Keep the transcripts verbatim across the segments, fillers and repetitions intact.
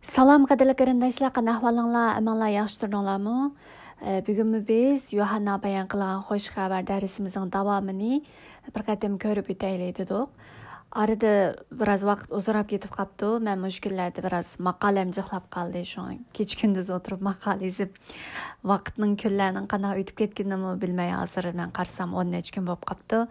سالام قەدىرلىك قېرىنداشلار، قانداق ئەھۋالىڭلار؟ ئەمىنلا ياخشى تۇردۇڭلارمۇ؟ ئە، بۈگۈنمۇ بىز يوھاننا بايان قىلغان خوش خەۋەر دەرسىمىزنىڭ داۋامىنى بىر قېتىم كۆرۈپ ئۆتەيلى دېدۇق. ئارىدا بىراز ۋاقىت ئۇزىراپ كېتىپ قاپتۇ. مەن مۇشۇ كۈنلەردە بىراز ماقالەم جىقلاپ قالدى. شۇڭا كېچە كۈندۈز ئولتۇرۇپ ماقالە يېزىپ، ۋاقىتنىڭ، كۈنلەرنىڭ قانداق ئۆتۈپ كەتكىنىنىمۇ بىلمەي، ھازىر مەن قارىسام ئون نەچچە كۈن بولۇپ قاپتۇ.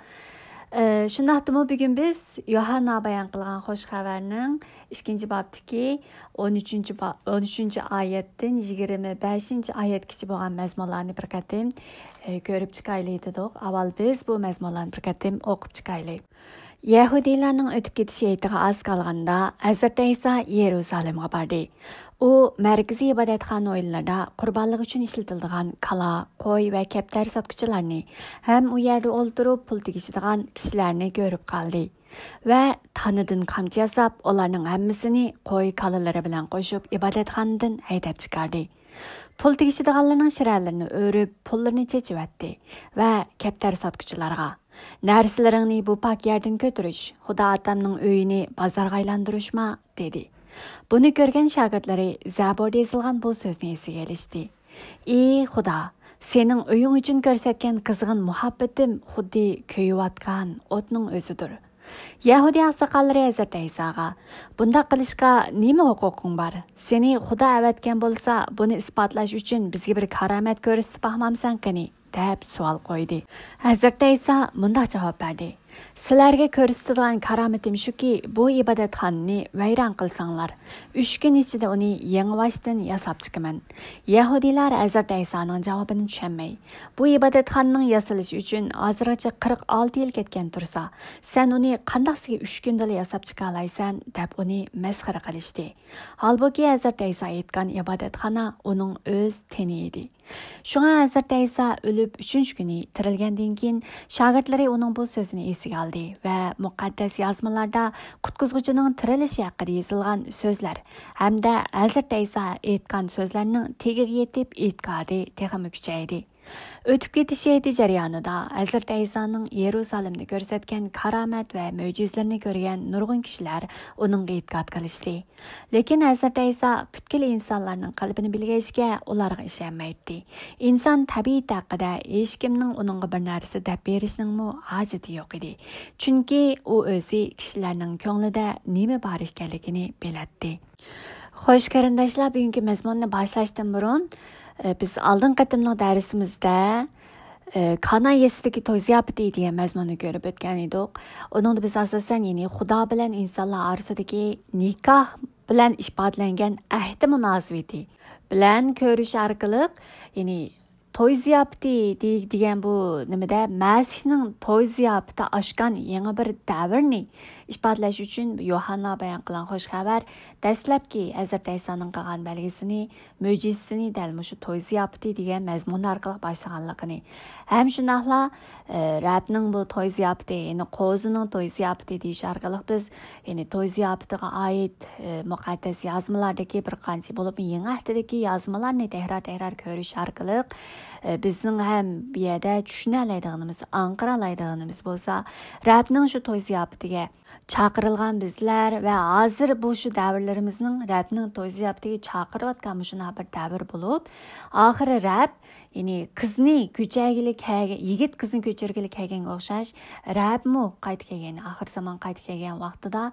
ئە، شۇنداقتىمۇ بۈگۈن بىز يوھاننا بايان قىلغان خوش خەۋەرنىڭ ئىككىنچى بابتىكى ئون ئۈچىنچى با-، ئون ئۈچىنچى ئايەتتىن يىگىرمە بەشىنچى ئايەتكىچە بولغان مەزمۇنلارنى بىر قېتىم، ئە، كۆرۈپ چىقايلى دېدۇق. ئاۋۋال بىز بۇ مەزمۇنلارنى بىر قېتىم ئوقۇپ چىقايلى. يەھۇدىيلارنىڭ ئۆتۈپ كېتىش ھېيتىغا ئاز قالغاندا، ھەزرىتى ئەيسا يېرۇسالېمغا باردى. ئۇ مەركىزىي ئىبادەتخانا ھويلىلىرىدا قۇربانلىق ئۈچۈن ئىشلىتىلىدىغان كالا، قوي ۋە كەپتەر ساتقۇچىلارنى ھەم ئۇ يەردە ئولتۇرۇپ پۇل تېگىشىدىغان كىشىلەرنى كۆرۈپ قالدى ۋە تانىدىن قامچا ياساپ، ئۇلارنىڭ ھەممىسىنى قوي كالىلىرى بىلەن قوشۇپ ئىبادەتخانىدىن ھەيدەپ چىقاردى. پۇل تېگىشىدىغانلارنىڭ شىرەلىرىنى ئۆرۈپ، پۇللىرىنى چېچىۋەتتى ۋە كەپتەر ساتقۇچىلارغا، «نەرسىلىرىڭنى بۇ پاك يەردىن كۆتۈرۈش، خۇدا ئاتامنىڭ ئۆيىنى بازارغا ئايلاندۇرۇشما» دېدى. بۇنى كۆرگەن شاگىرتلىرى زەبۇردا يېزىلغان بۇ سۆزنى ئېسىگە ئېلىشتى. «ئى خۇدا، سېنىڭ ئۆيۈڭ ئۈچۈن كۆرسەتكەن قىزغىن مۇھەببىتىم خۇددى كۆيۈۋاتقان ئوتنىڭ ئۆزىدۇر.» يەھۇدىي ئاقساقاللىرى ھەزرىتى ئەيساغا، «بۇنداق قىلىشقا نېمە ھوقۇقۇڭ بار؟ سېنى خۇدا ئەۋەتكەن بولسا، بۇنى ئىسپاتلاش ئۈچۈن بىزگە بىر كارامەت كۆرسىتىپ باقمامسەن قېنى؟» دەپ سوئال قويدى. ھەزرىتى ئەيسا مۇنداق جاۋاب بەردى: «سىلەرگە كۆرسىتىدىغان كارامىتىم شۇكى، بۇ ئىبادەتخانىنى ۋەيران قىلساڭلار، ئۈچ كۈن ئىچىدە ئۇنى يېڭىباشتىن ياساپ چىقىمەن.» يەھۇدىيلار ھەزرىتى ئەيسانىڭ جاۋابىنى چۈشەنمەي، «بۇ ئىبادەتخانىنىڭ ياسىلىشى ئۈچۈن ھازىرغىچە قىرىق ئالتە يىل كەتكەن تۇرسا، سەن ئۇنى قانداقسىگە ئۈچ كۈندىلا ياساپ چىقالايسەن؟» دەپ ئۇنى مەسخىرە قىلىشتى. ھالبۇكى، ھەزرىتى ئەيسا ئېيتقان ئىبادەتخانا ئۇنىڭ ئۆز تېنى ئىدى. شۇڭا ھەزرىتى ئەيسا ئۆلۈپ ئۈچىنچى كۈنى تىرىلگەندىن كېيىن، شاگىرتلىرى ئۇنىڭ بۇ سۆزىنى ئېسىگە ئالدى ۋە مۇقەددەس يازمىلاردا قۇتقۇزغۇچىنىڭ تىرىلىشى ھەققىدە يېزىلغان سۆزلەر ھەمدە ھەزرىتى ئەيسا ئېيتقان سۆزلەرنىڭ تېگىگە يېتىپ، ئېتىقادى تېخىمۇ كۈچەيدى. ئۆتۈپ كېتىش ھېيتى جەريانىدا ھەزرىتى ئەيسانىڭ يېرۇسالېمدە كۆرسەتكەن كارامەت ۋە مۆجىزىلىرىنى كۆرگەن نۇرغۇن كىشىلەر ئۇنىڭغا ئېتىقاد قىلىشتى. لېكىن ھەزرىتى ئەيسا پۈتكۈل ئىنسانلارنىڭ قەلبىنى بىلگەچكە، ئۇلارغا ئىشەنمەيتتى. ئىنسان تەبىئىتى ھەققىدە ھېچكىمنىڭ ئۇنىڭغا بىر نەرسە دەپ بېرىشنىڭمۇ ھاجىتى يوق ئىدى. چۈنكى ئۇ ئۆزى كىشىلەرنىڭ كۆڭلىدە نېمە بار ئىكەنلىكىنى بىلەتتى. خوش، قېرىنداشلار، بۈگۈنكى مەزمۇننى باشلاشتىن بۇرۇن، ئە، بىز ئالدىنقى قېتىملىق دەرسىمىزدە، ئە، «كانا يېسىدىكى توي زىياپىتى» دېگەن مەزمۇننى كۆرۈپ ئۆتكەن ئىدۇق. ئۇنىڭدا بىز ئاساسەن، يەنى خۇدا بىلەن ئىنسانلار ئارىسىدىكى نىكاھ بىلەن ئىپادىلەنگەن ئەھدى مۇناسىۋىتى بىلەن كۆرۈش ئارقىلىق، يەنى توي زىياپىتى دېگەن بۇ نېمىدە، مەسىھنىڭ توي زىياپىتى ئاچقان يېڭى بىر دەۋرنى ئىپادىلەش ئۈچۈن يوھاننا بايان قىلغان خوش خەۋەر دەسلەپكى ھەزرىتى ئەيسانىڭ قىلغان بەلگىسىنى، مۆجىزىسىنى دەل مۇشۇ توي زىياپىتى دېگەن مەزمۇن ئارقىلىق باشلىغانلىقىنى ھەم شۇنداقلا، ئە، رەبنىڭ بۇ توي زىياپىتى، يەنى قوزىنىڭ توي زىياپىتى دېيىش ئارقىلىق بىز، يەنى توي زىياپىتىغا ئائىت، ئە، مۇقەددەس يازمىلاردىكى بىر قانچە، بولۇپمۇ يېڭى ئەھدىدىكى يازمىلارنى تەكرار-تەكرار كۆرۈش ئارقىلىق، ئە، بىزنىڭ ھەم بۇ يەردە چۈشىنەلەيدىغىنىمىز، ئاڭقىرالايدىغىنىمىز بولسا، رەبنىڭ شۇ توي زىياپىتىگە چاقىرىلغان بىزلەر ۋە ھازىر بۇ شۇ دەۋرلىرىمىزنىڭ رەبنىڭ توي زىياپىتىگە چاقىرىۋاتقان مۇشۇنداق بىر دەۋر بولۇپ، ئاخىرى رەب، يەنى قىزنى كۆچۈرگىلى كەلگەن، يىگىت قىزنى كۆچۈرگىلى كەلگەنگە ئوخشاش، رەبمۇ قايتا كەلگەن، ئاخىر زامان قايتا كەلگەن ۋاقتىدا،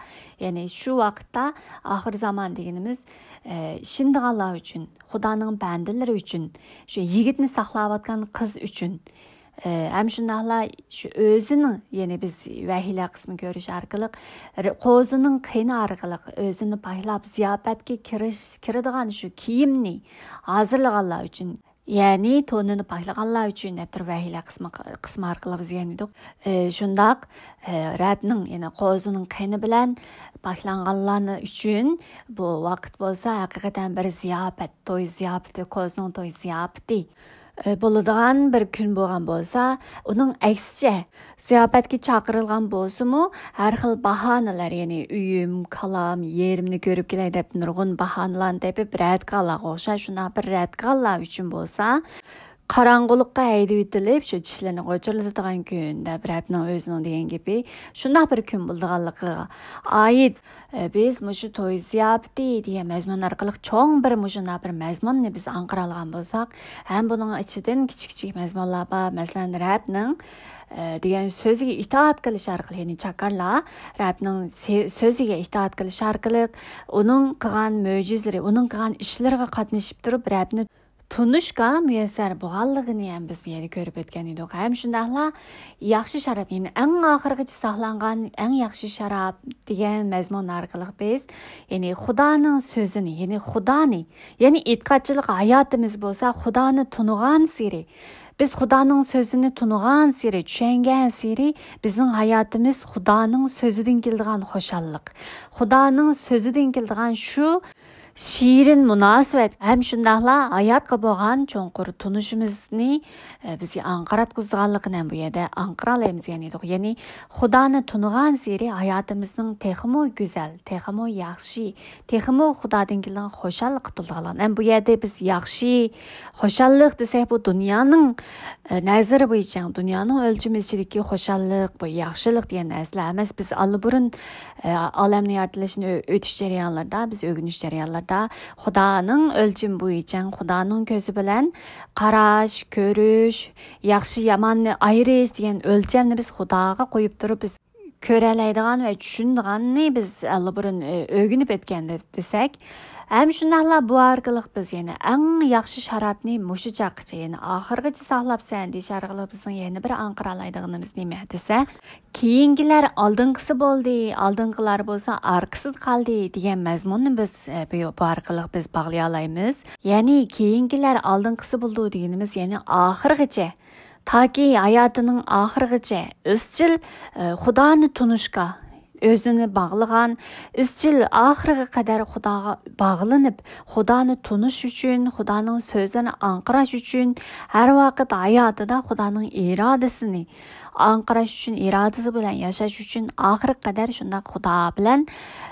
يەنى شۇ ۋاقىتتا ئاخىر زامان دېگىنىمىز، ئە، ئىشىنىدىغانلار ئۈچۈن، خۇدانىڭ بەندىلىرى ئۈچۈن، شۇ يىگىتنى ساقلاۋاتقان قىز ئۈچۈن، ئە، ھەم شۇنداقلا شۇ ئۆزىنىڭ، يەنى بىز ۋەھىيلەر قىسمى كۆرۈش ئارقىلىق، ر-، قوزىنىڭ قېنى ئارقىلىق ئۆزىنى پاكلاپ، زىياپەتكە كىرىش، كىرىدىغان شۇ كىيىمنى ھازىرلىغانلار ئۈچۈن، يەنى تونىنى پاكلىغانلار ئۈچۈن دەپتۇر ۋەھىيلەر قىسمى، قىسمى ئارقىلىق بىز يەنە دېدۇق. ئە، شۇنداق، ئە، رەبنىڭ، يەنى قوزىنىڭ قېنى بىلەن پاكلانغانلارنى ئۈچۈن بۇ ۋاقىت بولسا ھەقىقەتەن بىر زىياپەت، توي زىياپىتى، قوزىنىڭ توي زىياپىتى، ئە، بولىدىغان بىر كۈن بولغان بولسا، ئۇنىڭ ئەكسىچە، زىياپەتكە چاقىرىلغان بولسىمۇ، ھەر خىل باھانىلەر، يەنى ئۆيۈم، كالام، يېرىمنى كۆرۈپ كېلەي دەپ نۇرغۇن باھانىلارنى تېپىپ رەت قىلغانلارغا ئوخشاش، شۇنداق بىر رەت قىلغانلار ئۈچۈن بولسا، قاراڭغۇلۇققا ھەيدىۋېتىلىپ، شۇ چىشلىرىنى غوچۇرلىتىدىغان كۈن دەپ رەبنىڭ ئۆزىنىڭ دېگەن گېپى شۇنداق بىر كۈن بولىدىغانلىقىغا ئائىت. ئە، بىز مۇشۇ توي زىياپىتى دېگەن مەزمۇن ئارقىلىق چوڭ بىر مۇشۇنداق بىر مەزمۇننى بىز ئاڭقىرالىغان بولساق، ھەم بۇنىڭ ئىچىدىن كىچىك كىچىك مەزمۇنلار بار، مەسىلەن، رەبنىڭ، ئە، دېگەن سۆزىگە ئىتائەت قىلىش ئارقىلىق، يەنى چاكارلار رەبنىڭ سۆ-، سۆزىگە ئىتائەت قىلىش ئارقىلىق، ئۇنىڭ قىلغان مۆجىزىلىرى، ئۇنىڭ قىلغان ئىشلىرىغا قاتنىشىپ تۇرۇپ، رەبنى تونۇشقا مۇيەسسەر بولغانلىقىنى ھەم بىز بۇ يەردە كۆرۈپ ئۆتكەن ئىدۇق. ھەم شۇنداقلا ياخشى شاراب، يەنى ئەڭ ئاخىرغىچە ساقلانغان ئەڭ ياخشى شاراب دېگەن مەزمۇن ئارقىلىق بىز، يەنى خۇدانىڭ سۆزىنى، يەنى خۇدانى، يەنى ئېتىقادچىلىق ھاياتىمىز بولسا خۇدانى تونۇغانسېرى، بىز خۇدانىڭ سۆزىنى تونۇغانسېرى، چۈشەنگەنسېرى بىزنىڭ ھاياتىمىز خۇدانىڭ سۆزىدىن كېلىدىغان خۇشاللىق، خۇدانىڭ سۆزىدىن كېلىدىغان شۇ شېرىن مۇناسىۋەت ھەم شۇنداقلا ھاياتقا بولغان چوڭقۇر تونۇشىمىزنى، ئە، بىزگە ئاڭقىراتقۇزىدىغانلىقىنى ھەم بۇ يەردە ئاڭقىرالايمىز دېگەن ئىدۇق. يەنى خۇدانى تونۇغانسېرى ھاياتىمىزنىڭ تېخىمۇ گۈزەل، تېخىمۇ ياخشى، تېخىمۇ خۇدادىن كېلىدىغان خۇشاللىققا تولىدىغانلىقىنى. ھەم بۇ يەردە بىز ياخشى، خۇشاللىق دېسەك، بۇ دۇنيانىڭ، ئە، نەزىرى بويىچە، دۇنيانىڭ ئۆلچىمى ئىچىدىكى خۇشاللىق، بۇ ياخشىلىق دېگەن نەرسىلەر ئەمەس. بىز ئاللىبۇرۇن، ئە، ئالەمنىڭ يارىتىلىشىنى ئۆ-، ئۆتۈش جەريانلىرىدا، بىز ئۆگىنىش جەريانلىرىدا خۇدانىڭ ئۆلچىمى بويىچە، خۇدانىڭ كۆزى بىلەن قاراش، كۆرۈش، ياخشى ياماننى ئايرىش دېگەن ئۆلچەمنى بىز خۇداغا قويۇپ تۇرۇپ، بىز كۆرەلەيدىغان ۋە چۈشىنىدىغاننى بىز ئاللىبۇرۇن، ئۆ-، ئۆگىنىپ ئۆتكەن دە-، دېسەك، ھەم شۇنداقلا بۇ ئارقىلىق بىز يەنە ئەڭ ياخشى شارابنى مۇشۇ چاغقىچە، يەنى ئاخىرغىچە ساقلاپسەن دېيىش ئارقىلىق بىزنىڭ يەنە بىر ئاڭقىرالايدىغىنىمىز نېمە دېسە، كېيىنكىلەر ئالدىنقىسى بولدى، ئالدىنقىلار بولسا ئارقىسىدا قالدى دېگەن مەزمۇننى بىز، ئە، بۇ، بۇ ئارقىلىق بىز باغلىيالايمىز. يەنى كېيىنكىلەر ئالدىنقىسى بولىدۇ دېگىنىمىز، يەنى ئاخىرغىچە، تاكى ھاياتىنىڭ ئاخىرىغىچە ئىزچىل، ئە، خۇدانى تونۇشقا ئۆزىنى باغلىغان، ئىزچىل ئاخىرىغا قەدەر خۇداغا باغلىنىپ، خۇدانى تونۇش ئۈچۈن، خۇدانىڭ سۆزىنى ئاڭقىراش ئۈچۈن، ھەر ۋاقىت ھاياتىدا خۇدانىڭ ئىرادىسىنى ئاڭقىراش ئۈچۈن، ئىرادىسى بىلەن ياشاش ئۈچۈن ئاخىرىغا قەدەر شۇنداق خۇدا بىلەن،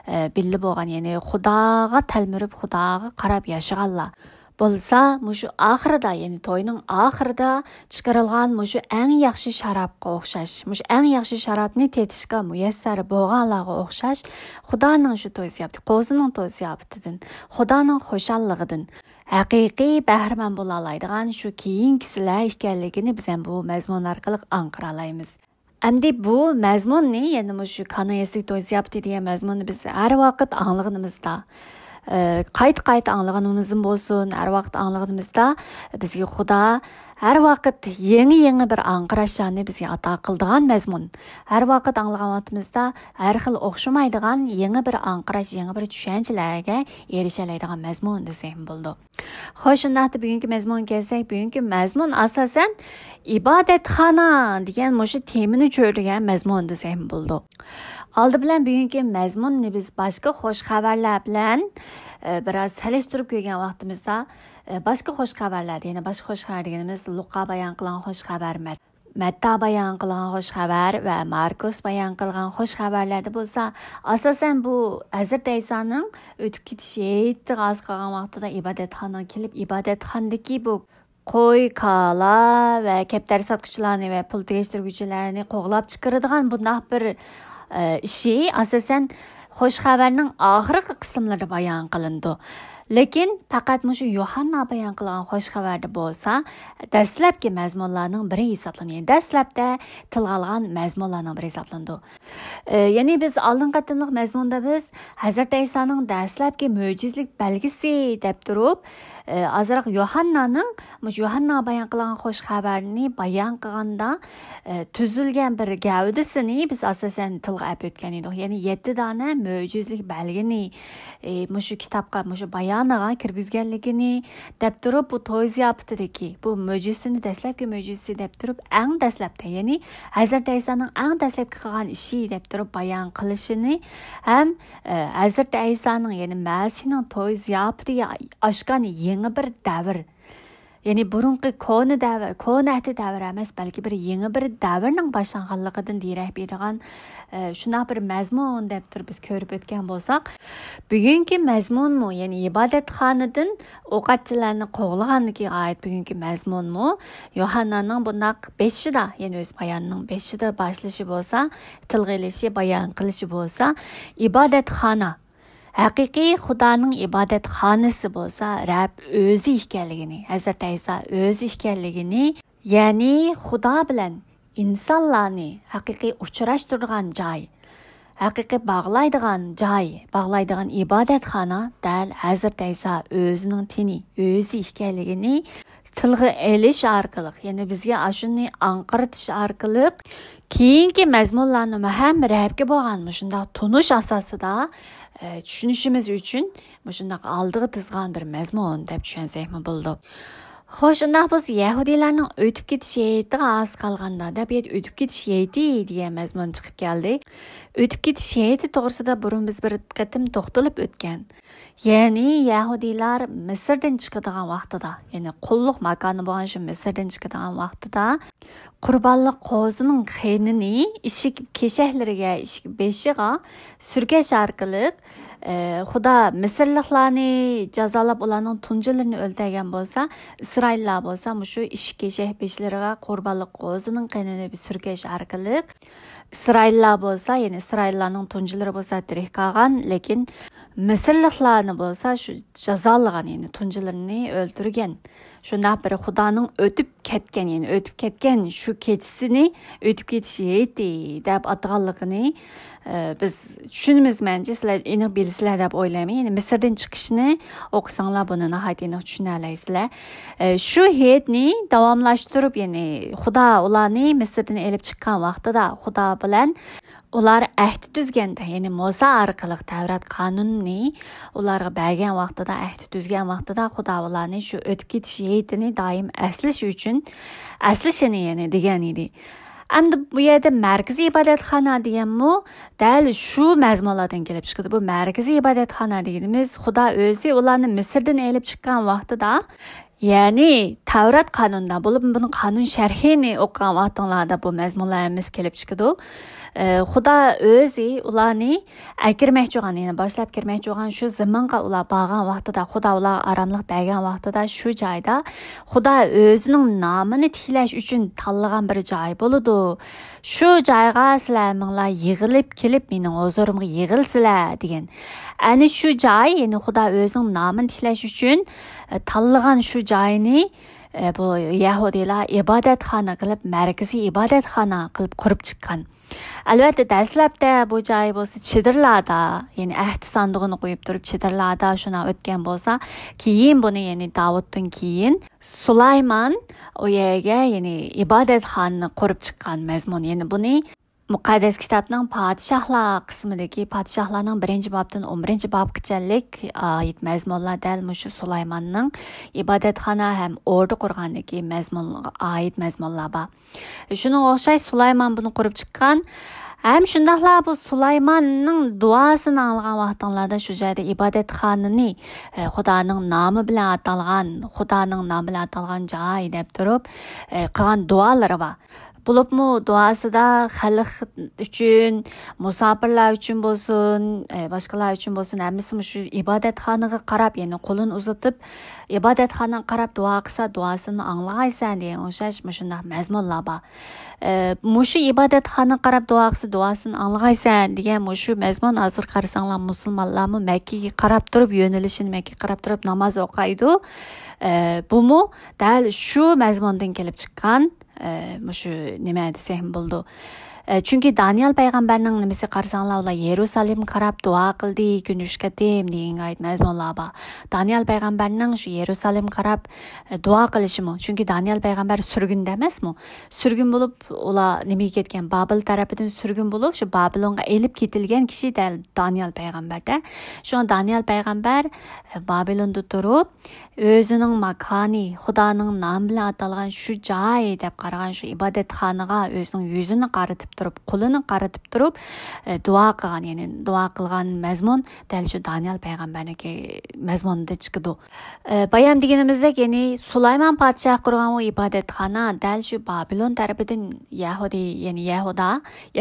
ئە، بىللە بولغان، يەنى خۇداغا تەلمۈرۈپ، خۇداغا قاراپ ياشىغانلار بولسا، مۇشۇ ئاخىرىدا، يەنى توينىڭ ئاخىرىدا چىقىرىلغان مۇشۇ ئەڭ ياخشى شارابقا ئوخشاش، مۇشۇ ئەڭ ياخشى شارابنى تېتىشقا مۇيەسسەر بولغانلارغا ئوخشاش، خۇدانىڭ شۇ توي زىياپىتى، قوزىنىڭ توي زىياپىتىدىن، خۇدانىڭ خۇشاللىقىدىن ھەقىقىي بەھرىمەن بولالايدىغان شۇ كېيىنكىسىلەر ئىكەنلىكىنى بىز ھەم بۇ مەزمۇن ئارقىلىق ئاڭقىرالايمىز. ئەمدى بۇ مەزمۇننى، يەنى مۇشۇ كانا يەسلىك توي زىياپىتى دېگەن مەزمۇننى بىز ھەر ۋاقىت ئاڭلىغىنىمىزدا، ئە، قايتا-قايتا ئاڭلىغىنىمىزدىن بولسۇن، ھەر ۋاقىت ئاڭلىغىنىمىزدا بىزگە خۇدا ھەر ۋاقىت يېڭى-يېڭى بىر ئاڭقىراشلارنى بىزگە ئاتا قىلىدىغان مەزمۇن. ھەر ۋاقىت ئاڭلىغان ۋاقتىمىزدا ھەر خىل ئوخشىمايدىغان يېڭى بىر ئاڭقىراش، يېڭى بىر چۈشەنچىلەرگە ئېرىشەلەيدىغان مەزمۇن دېسەكمۇ بولىدۇ. خوش، شۇنداقتا بۈگۈنكى مەزمۇنغا كەلسەك، بۈگۈنكى مەزمۇن ئاساسەن ئىبادەتخانا دېگەن مۇشۇ تېمىنى چۆرىدىگەن مەزمۇن دېسەكمۇ بولىدۇ. ئالدى بىلەن بۈگۈنكى مەزمۇننى بىز باشقا خوش خەۋەرلەر بىلەن، ئە، بىراز سېلىشتۇرۇپ كۆرگەن ۋاقتىمىزدا، ئە، باشقا خوش خەۋەرلەردە، يەنى باشقا خوش خەۋەر دېگىنىمىز لۇقا بايان قىلغان خوش خەۋەر، مەت-، مەتتا بايان قىلغان خوش خەۋەر ۋە ماركوس بايان قىلغان خوش خەۋەرلەردە بولسا، ئاساسەن بۇ ھەزرىتى ئەيسانىڭ ئۆتۈپ كېتىش ھېيتىغا ئاز قالغان ۋاقتىدا ئىبادەتخانىغا كېلىپ، ئىبادەتخانىدىكى بۇ قوي، كالا ۋە كەپتەر ساتقۇچىلارنى ۋە پۇل تېگىشتۈرگۈچىلەرنى قوغلاپ چىقىرىدىغان بۇنداق بىر، ئە، ئىشى ئاساسەن خوش خەۋەرنىڭ ئاخىرقى قىسىملىرىدا بايان قىلىنىدۇ. لېكىن پەقەت مۇشۇ يوھاننا بايان قىلغان خوش خەۋەردە بولسا، دەسلەپكى مەزمۇنلارنىڭ بىرى ھېسابلىنىدۇ. يەنى دەسلەپتە تىلغا ئالغان مەزمۇنلارنىڭ بىرى ھېسابلىنىدۇ. ئە، يەنى بىز ئالدىنقى قېتىملىق مەزمۇندا بىز ھەزرىتى ئەيسانىڭ دەسلەپكى مۆجىزىلىك بەلگىسى دەپ تۇرۇپ، ئە، ئازراق يوھاننانىڭ، مۇشۇ يوھاننا بايان قىلغان خوش خەۋەرنى بايان قىلغاندا، ئە، تۈزۈلگەن بىر گەۋدىسىنى بىز ئاساسەن تىلغا ئەپ ئۆتكەن ئىدۇق. يەنى يەتتە دانە مۆجىزىلىك بەلگىنى، ئە، مۇشۇ كىتابقا، مۇشۇ بايانىغا كىرگۈزگەنلىكىنى دەپ تۇرۇپ، بۇ توي زىياپىتىدىكى بۇ مۆجىزىنى، دەسلەپكى مۆجىزىسى دەپ تۇرۇپ، ئەڭ دەسلەپتە، يەنى ھەزرىتى ئەيسانىڭ ئەڭ دەسلەپكى قىلغان ئىشى دەپ تۇرۇپ بايان قىلىشىنى ھەم، ئە، ھەزرىتى ئەيسانىڭ، يەنى مەسىھنىڭ توي زىياپىتىگە ئاچقان يېڭى بىر دەۋر، يەنى بۇرۇنقى كونا دەۋر، كونا ئەھدى دەۋرى ئەمەس، بەلكى بىر يېڭى بىر دەۋرنىڭ باشلانغانلىقىدىن دېرەك بېرىدىغان، ئە، شۇنداق بىر مەزمۇن دەپ تۇرۇپ بىز كۆرۈپ ئۆتكەن بولساق، بۈگۈنكى مەزمۇنمۇ، يەنى ئىبادەتخانىدىن ئوقەتچىلەرنى قوغلىغاندىكى ئايەت بۈگۈنكى مەزمۇنمۇ يوھاننانىڭ بۇنداق بېشىدا، يەنى ئۆز بايانىنىڭ بېشىدا باشلىشى بولسا، تىلغا ئېلىشى، بايان قىلىشى بولسا، ئىبادەتخانا، ھەقىقىي خۇدانىڭ ئىبادەتخانىسى بولسا رەب ئۆزى ئىكەنلىكىنى، ھەزرىتى ئەيسا ئۆزى ئىكەنلىكىنى، يەنى خۇدا بىلەن ئىنسانلارنى ھەقىقىي ئۇچراشتۇرىدىغان جاي، ھەقىقىي باغلايدىغان جاي، باغلايدىغان ئىبادەتخانا دەل ھەزرىتى ئەيسا ئۆزىنىڭ تېنى، ئۆزى ئىكەنلىكىنى تىلغا ئېلىش ئارقىلىق، يەنى بىزگە ئاشۇنى ئاڭقىرتىش ئارقىلىق، كېيىنكى مەزمۇنلارنىمۇ ھەم رەبكە بولغان مۇشۇنداق تونۇش ئاساسىدا، ئە، چۈشىنىشىمىز ئۈچۈن مۇشۇنداق ئالدىغا تىزغان بىر مەزمۇن دەپ چۈشەنسەكمۇ بولىدۇ. خوش، شۇنداق بولسا يەھۇدىيلارنىڭ ئۆتۈپ كېتىش ھېيتىغا ئاز قالغاندا دەپ، يەنە ئۆتۈپ كېتىش ھېيتى دېگەن مەزمۇن چىقىپ كەلدى. ئۆتۈپ كېتىش ھېيتى توغرىسىدا بۇرۇن بىز بىر قېتىم توختىلىپ ئۆتكەن. يەنى يەھۇدىيلار مىسىردىن چىقىدىغان ۋاقتىدا، يەنى قۇللۇق ماكانى بولغان شۇ مىسىردىن چىقىدىغان ۋاقتىدا قۇربانلىق قوزىنىڭ قېنىنى ئىشىك كېشەكلىرىگە، ئىشىك بېشىغا سۈركەش ئارقىلىق، ئە، خۇدا مىسىرلىقلارنى جازالاپ، ئۇلارنىڭ تۇنجىلىرىنى ئۆلتۈرگەن بولسا، ئىسرائىللار بولسا مۇشۇ ئىشىك كېشەك بېشلىرىغا قۇربانلىق قوزىنىڭ قېنىنى بىر سۈركەش ئارقىلىق، ئىسرائىللار بولسا، يەنى ئىسرائىللارنىڭ تۇنجىلىرى بولسا تىرىك قالغان، لېكىن مىسىرلىقلارنى بولسا شۇ جازالىغان، يەنى تۇنجىلىرىنى ئۆلتۈرگەن. شۇنداق بىر خۇدانىڭ ئۆتۈپ كەتكەن، يەنى ئۆتۈپ كەتكەن شۇ كېچىسىنى ئۆتۈپ كېتىش ھېيتى دەپ ئاتىغانلىقىنى، ئە، بىز چۈشىنىمىز مەنچە. سىلەر ئېنىق بىلىسىلەر دەپ ئويلايمەن. يەنى مىسىردىن چىقىشنى ئوقۇساڭلار بۇنى ناھايىتى ئېنىق چۈشىنەلەيسىلەر. ئە، شۇ ھېيتنى داۋاملاشتۇرۇپ، يەنى خۇدا ئۇلارنى مىسىردىن ئېلىپ چىققان ۋاقتىدا خۇدا بىلەن ئۇلار ئەھدى تۈزگەندە، يەنى مۇسا ئارقىلىق تەۋرات قانۇنىنى ئۇلارغا بەرگەن ۋاقتىدا، ئەھدى تۈزگەن ۋاقتىدا خۇدا ئۇلارنى شۇ ئۆتۈپ كېتىش ھېيتىنى دائىم ئەسلىش ئۈچۈن، ئەسلىشىنى يەنى دېگەن ئىدى. ئەمدى بۇ يەردە مەركىزىي ئىبادەتخانا دېگەنمۇ دەل شۇ مەزمۇنلاردىن كېلىپ چىقىدۇ. بۇ مەركىزىي ئىبادەتخانا دېگىنىمىز خۇدا ئۆزى ئۇلارنى مىسىردىن ئېلىپ چىققان ۋاقتىدا، يەنى تەۋرات قانۇندا بولۇپ، بۇنىڭ قانۇن شەرھىنى ئوقۇغان ۋاقتىڭلاردا بۇ مەزمۇنلار ھەممىسى كېلىپ چىقىدۇ. ئە، خۇدا ئۆزى ئۇلارنى ئەكىرمەكچى بولغان، يەنى باشلاپ كىرمەكچى بولغان شۇ زېمىنغا ئۇلار بارغان ۋاقتىدا، خۇدا ئۇلارغا ئاراملىق بەرگەن ۋاقتىدا شۇ جايدا خۇدا ئۆزىنىڭ نامىنى تىكلەش ئۈچۈن تاللىغان بىر جاي بولىدۇ. شۇ جايغا سىلەر ھەممىڭلار يىغىلىپ كېلىپ مېنىڭ ھۇزۇرۇمغا يىغىلسىلەر دېگەن. ئەنە شۇ جاي، يەنى خۇدا ئۆزىنىڭ نامىنى تىكلەش ئۈچۈن، ئە، تاللىغان شۇ جاينى، ئە، بۇ يەھۇدىيلار ئىبادەتخانا قىلىپ، مەركىزىي ئىبادەتخانا قىلىپ قۇرۇپ چىققان. ئەلۋەتتە، دەسلەپتە بۇ جاي بولسا چېدىرلاردا، يەنى ئەھدى ساندۇقىنى قويۇپ تۇرۇپ چېدىرلاردا شۇنداق ئۆتكەن بولسا، كېيىن بۇنى، يەنى داۋۇتتىن كېيىن سۇلايمان ئۇ يەرگە، يەنى ئىبادەتخانىنى قۇرۇپ چىققان مەزمۇن. يەنى بۇنى مۇقەددەس كىتابنىڭ پادىشاھلار قىسمىدىكى پادىشاھلارنىڭ بىرىنچى بابتىن ئون بىرىنچى بابقىچەللىك ئائىت مەزمۇنلار دەل مۇشۇ سۇلايماننىڭ ئىبادەتخانا ھەم ئوردا قۇرغاندىكى مەزمۇنغا ئائىت مەزمۇنلار بار. شۇنىڭغا ئوخشاش سۇلايمان بۇنى قۇرۇپ چىققان. ھەم شۇنداقلا بۇ سۇلايماننىڭ دۇئاسىنى ئاڭلىغان ۋاقتىڭلاردا شۇ جايدا ئىبادەتخانىنى، ئە، خۇدانىڭ نامى بىلەن ئاتالغان، خۇدانىڭ نامى بىلەن ئاتالغان جاي دەپ تۇرۇپ، ئە، قىلغان دۇئالىرى بار. بولۇپمۇ دۇئاسىدا خەلق ئۈچۈن، مۇساپىرلار ئۈچۈن بولسۇن، ئە، باشقىلار ئۈچۈن بولسۇن، ھەممىسى مۇشۇ ئىبادەتخانىغا قاراپ، يەنى قولىنى ئۇزىتىپ، ئىبادەتخانىغا قاراپ دۇئا قىلسا، دۇئاسىنى ئاڭلىغايسەن دېگەن ئوخشاش مۇشۇنداق مەزمۇنلار بار. ئە، مۇشۇ ئىبادەتخانىغا قاراپ دۇئا قىلسا، دۇئاسىنى ئاڭلىغايسەن دېگەن مۇشۇ مەزمۇن ھازىر قارىساڭلار، مۇسۇلمانلارمۇ مەككىگە قاراپ تۇرۇپ، يۆنىلىشىنى مەككىگە قاراپ تۇرۇپ ناماز ئوقۇيدۇ. ئە، بۇمۇ دەل شۇ مەزمۇندىن كېلىپ چىققان، ئە، مۇشۇ نېمە دېسەم بولىدۇ. ئە، چۈنكى دانىيال پەيغەمبەرنىڭ نېمىسى قارىساڭلار، ئۇلار يېرۇسالېمگە قاراپ دۇئا قىلدى، كۈندە ئۈچ قېتىم دېگەنگە ئائىت مەزمۇنلار بار. دانىيال پەيغەمبەرنىڭ شۇ يېرۇسالېمگە قاراپ، ئە، دۇئا قىلىشىمۇ. چۈنكى دانىيال پەيغەمبەر سۈرگۈندە ئەمەسمۇ؟ سۈرگۈن بولۇپ، ئۇلار نېمىگە كەتكەن؟ بابىل تەرىپىدىن سۈرگۈن بولۇپ، شۇ بابىلونغا ئېلىپ كېتىلگەن كىشى دەل دانىيال پەيغەمبەردە. شۇڭا دانىيال پەيغەمبەر، ئە، بابىلوندا تۇرۇپ، ئۆزىنىڭ ماكانى، خۇدانىڭ نامى بىلەن ئاتالغان شۇ جاي دەپ قارىغان شۇ ئىبادەتخانىغا ئۆزىنىڭ يۈزىنى قارىتىپ تۇرۇپ، قولىنى قارىتىپ تۇرۇپ، ئە، دۇئا قىلغان، يەنى دۇئا قىلغان مەزمۇن دەل شۇ دانىيال پەيغەمبەرنىڭكى مەزمۇنىدا چىقىدۇ. ئە، بايام دېگىنىمىزدەك، يەنى سۇلايمان پادىشاھ قۇرغان ئۇ ئىبادەتخانا دەل شۇ بابىلون تەرىپىدىن يەھۇدىي، يەنى يەھۇدا،